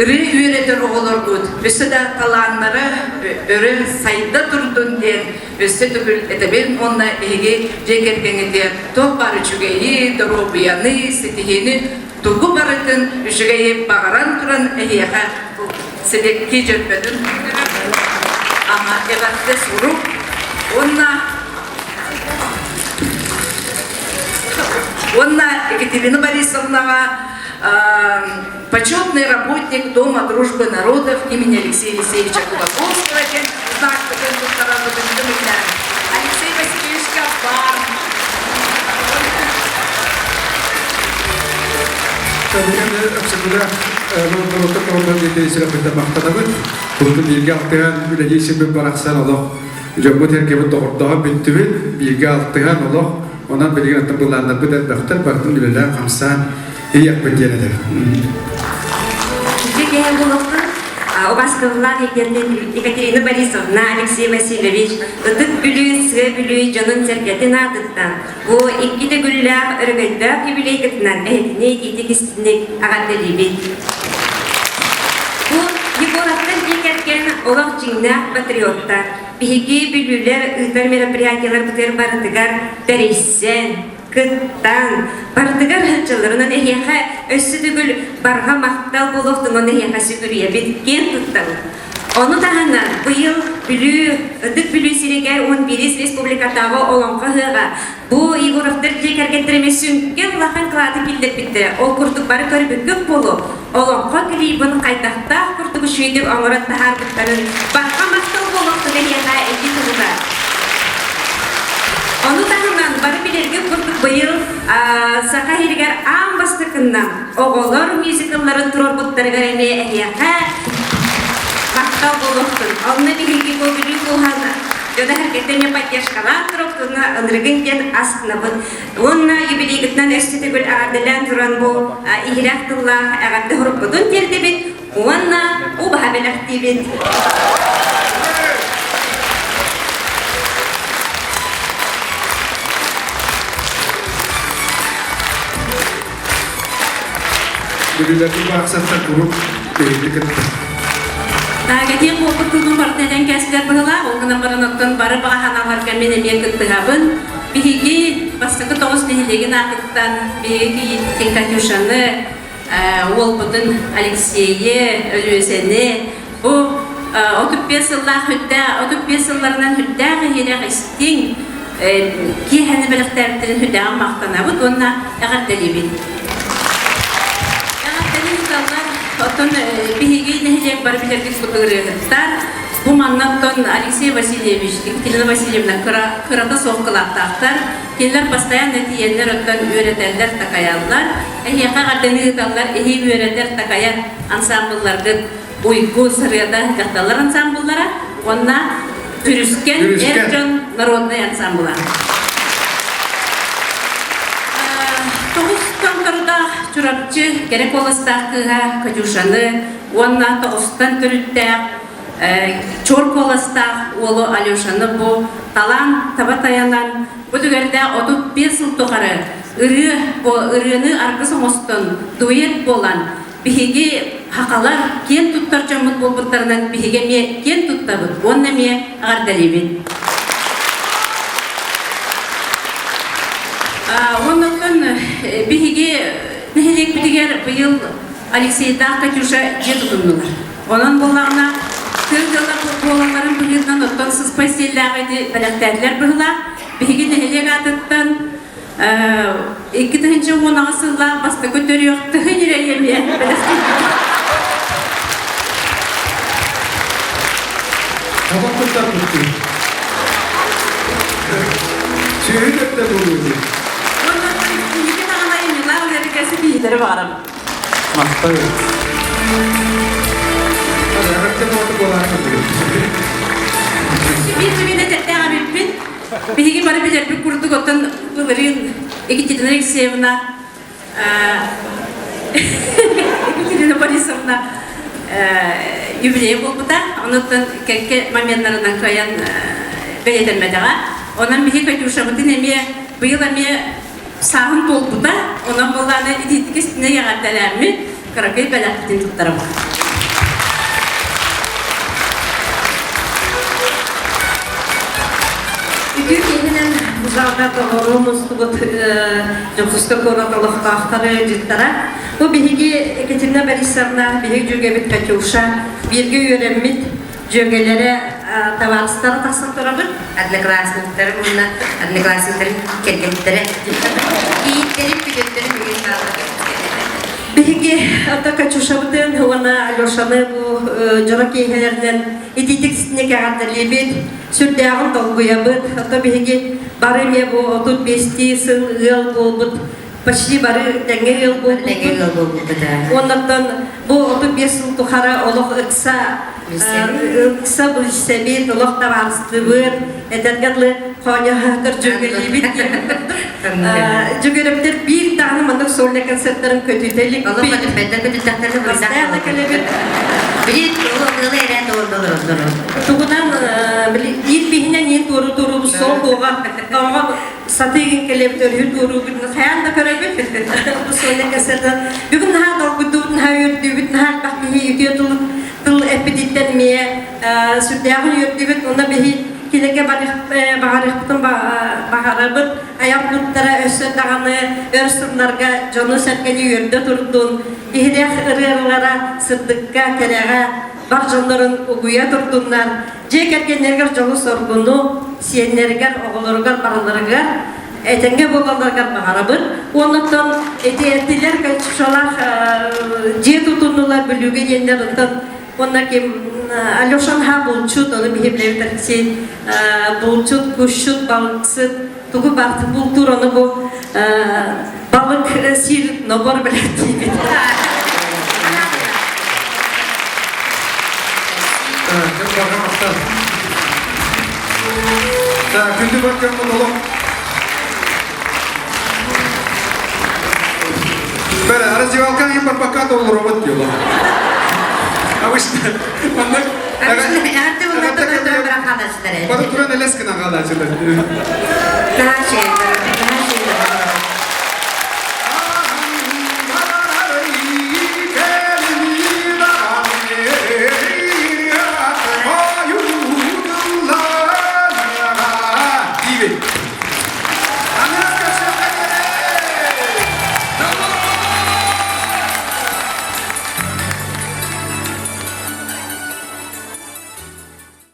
ырыа үөрэтэр оҕолоргут өссө да талааннара өрө сайда турдун диэн өссө төгүл этэбин уонна эһиги дьиэ кэргэҥҥитигэр туох баар үчүгэйи, доруобуйаны, ситиһиини тугу барытын үчүгэйи баҕаран туран эһиэхэ сибэкки дьөрбөтүн ама эҕэрдэ сурук уонна Уонна Екатерина Борисовнаҕа почетный работник Дома дружбы народов имени Алексея Елисеевича Кулаковского диэн знакпытын туттарарбытын көмүллээн Алексей Васильевичка баар. Өксөкүлээх норуоттар тоҕолорун диэки махтанабыт. Курутун бииргэ алтыһан үлэлии сирбит барахсан олох Дьоммут-сэргэбит доҕордоһон бүттүбүт, бииргэ алтыһан олох, онон билигин аттан былааннарбыт элбэхтэр, барытын үлэлээн-хамсаан иһиэхпит диэн этэр. Үтүө киһи буолуохтун. Убаскыллаах Екатерина Борисовна, Алексей Васильевич, Ытык Бүлүү, Сыа Бүлүү дьонун-сэргэтин аатыттан бу икки төгүллээх өрөгөйдөөх юбилейгытынан эһигини итиитик истинник эҕэрдэлиибит. Бу Егоровтар дьиэ кэргэн олох дьиҥнээх патриоттар. Биһиги бүлүүлэр ыытар мероприятиеларбытыгар барытыгар тэрийсэн, кыттан, барытыгар сылдьалларынан эһиэхэ өссө төгүл барҕа махтал буолуохтун эһиэхэ сүгүрүйэбит, киэн туттабыт. Ону таһынан быйыл Бүлүү, Ытык Бүлүү сиригэр 11 республикатааҕы Олоҥхо ыһыаҕа бу Егоровтар дьиэ кэргэттэрэ эмиэ сүҥкэн улахан кылааты киллэрбиттэрэ. Ол курдук бары көрбүккүт буолуо, Олоҥхо клибын хайдахтаах курдук үчүгэйдик оҥорон таһаарбыттарын барҕа махтал буолуохтун эһиэхэ ити туһугар. Ону таһынан бары билэргит курдук быйыл Саха сиригэр аан бастакыннан оҕолор мюзиклларын туруорбуттарыгар эмиэ эһиэхэ махтал буолуохтун. Онно биһиги бу Бүлүү кууһан дьоно сэргэтэ эмиэ поддержкалаан туруохтуна ынырыгын диэн астынабыт. Уонна юбилейгытынан өссө төгүл эҕэрдэлээн туран бу иһирэх тыллаах эҕэрдэ сурукпутун тиэрдэбит уонна убаһа бэлэхтиибит. Бүлүүлэрдин барахсаттар куруук биһиги кытта. Кэтиэн буолбут тылбын барытын этэн кээстилэр быһылаах, ол гынан баран оттон бары баҕа санааларга мин эмиэ кыттыһабын. Биһиги бастакы тоҕус нэһилиэгин аатыттан биһиги кийииппитин Катюшаны, уолбутун Алексейы, Өлүөсэни бу 35 сыллаах үрдээх, 35 сылларынан үрдээх иһирэх истиҥ киэһэни бэлэхтээбиттэрин үрдээҕин махтанабыт уонна эҕэрдэлиибит. Эҕэрдэни ыыталлар. Оттон биһиги нэһилиэк бары билэргит курдук ырыаһыттар. Бу манна оттон Алексей Васильевич, Екатерина Васильевна кыра, кырата суох кылааттаахтар. Кинилэр постоянно тиийэннэр оттон үөрэтэллэр, такайаллар. Эһиэхэ эҕэрдэни ыыталлар, эһии үөрэтэр, такайар ансаамбылларгыт Уйгу Сырыата дьахталлар ансаамбыллара уонна Түрүскэн эр дьон народнай ансаамбыла. Тоҕус томтордоох Чурапчы кэрэ куоластаах кыыһа Катюшаны уонна тоҕустан төрүттээх чуор куоластаах уолу Алешаны бу талаан таба тайанан бу түгэрдээх 35 сыл тухары ырыа ырыаны аргыс оҥостон дуэт буолан биһиги хахалар киэн туттар дьоммут буолбуттарынан биһиги эмиэ киэн туттабыт уонна эмиэ эҕэрдэлиибит. Оннуттан биһиги нэһилиэкпитигэр быйыл Алексейдаах Катюша дьиэ тутуннулар. Онон буоллаҕына, тыа ыала буолалларын быһыытынан оттон сыспай сиэллээх ити бэлэхтээтилэр быһыылаах. Биһиги нэһилиэк аатыттан 2018 сыллаах бастакы төрүөх тыһы ньирэйи эмиэ бэлэхтиибит. Табак туттарбыттыы. Сүөһү төрдө буолуо. Уонна инники даҕаны айымньылаах үлэлэргэ ситиһиилэри баҕарабын. Махтал. Эҕэрдэ буолта буолаары курдук. Биир түгэнэ этэрдээх эбиппин. Биһиги бары билэрбит курдук оттон былырыын Екатерина Алексеевна Екатерина Борисовна юбилей буолбута. Онуттан кэккэ моменнарынан кыайан бэлиэтэммэтэҕэ. Онон биһи Катюшабытын эмиэ быйыл эмиэ сааһын туолбута. Онон буоллааны итиитик истинэ эҕэрдэлээммит кыракый бэлэхпитин туттарабыт. Үтүө киһинэн бу залга толору мустубут Дьокуускай куорат олохтоохторо ыалдьыттара. Бу биһиги Екатерина Борисовна, биһиги дьүөгэбит Катюша, бииргэ үөрэммит дьүөгэлэрэ табаарыстара тахсан турабыт. Одноклассниктарым уонна одноклассниктарым кэргэттэрэ. Кийииттэрим, күтүөттэрим бүгүн бааллар. Биһиги ата Катюшабытын уонна Алешаны бу дьоро киэһэлэринэн итиитик ситинник эҕэрдэлиибит, сүрдээҕин долгуйабыт. Ото биһиги бары эмиэ бу 35 сыл ыал буолбут почти бары тэҥҥэ ыал буолбуппут. Тэҥҥэ ыал буолбуппут. Уоннаттан бу 35 сыл тухары олох ыкса ыкса билсэбит, олох табаарыстыбыт, этэргэ дылы хоонньоһоотор дьүөгэлиибит диэн Дьүгүрэптэр биир даҕаны маннык сольный концерттарын көтүтэ иликпит. Олох көтүппэттэр, көтүттэхтэринэ Бастаан да кэлэбит. Били ыалы эрэ толордолордору. Тугунан били иин биһинэн иин туору туорубут сол туоҕа тоҕо сатыыгын кэлэбит өрүһү туоруубут хайаан да көрөбүт. Бу сольный концерттан бүгүн наһаа долгуйдубут, наһаа үөрдүбүт, наһаа элбэх киһи үтүө тыл тыл эппититтэн эмиэ сүрдээҕин үөрдүбүт. Онно биһи кинигэ баҕарыахпытын баҕарабыт. Айар куттара өссө даҕаны өр сылларга дьону-сэргэни үөрдэ турдун, иһирэх ырыалара сырдыкка, кэрэҕэ бар дьоннорун угуйа турдуннар, дьиэ кэргэннэригэр дьолу-соргуну, сиэннэригэр, оҕолоругар барыларыгар этэҥҥэ буолалларыгар баҕарабыт. Уоннаттан ити этилэр Катюшалаах дьиэ тутуннулар Бүлүүгэ диэннэр оттон уонна ким Алеша наһаа булчут, ону биһи билэбит Алексей булчут, кусчут, балыксыт, тугу барты бултуур, ону бу балык сиир нобор билэттиибит. Күндү бар дьоммут олох Бәрі, раздевалка им барбакка толлуробут диyor. Обычно маннык Бары Бары туран элэс гына хаалаачылар. Таачы.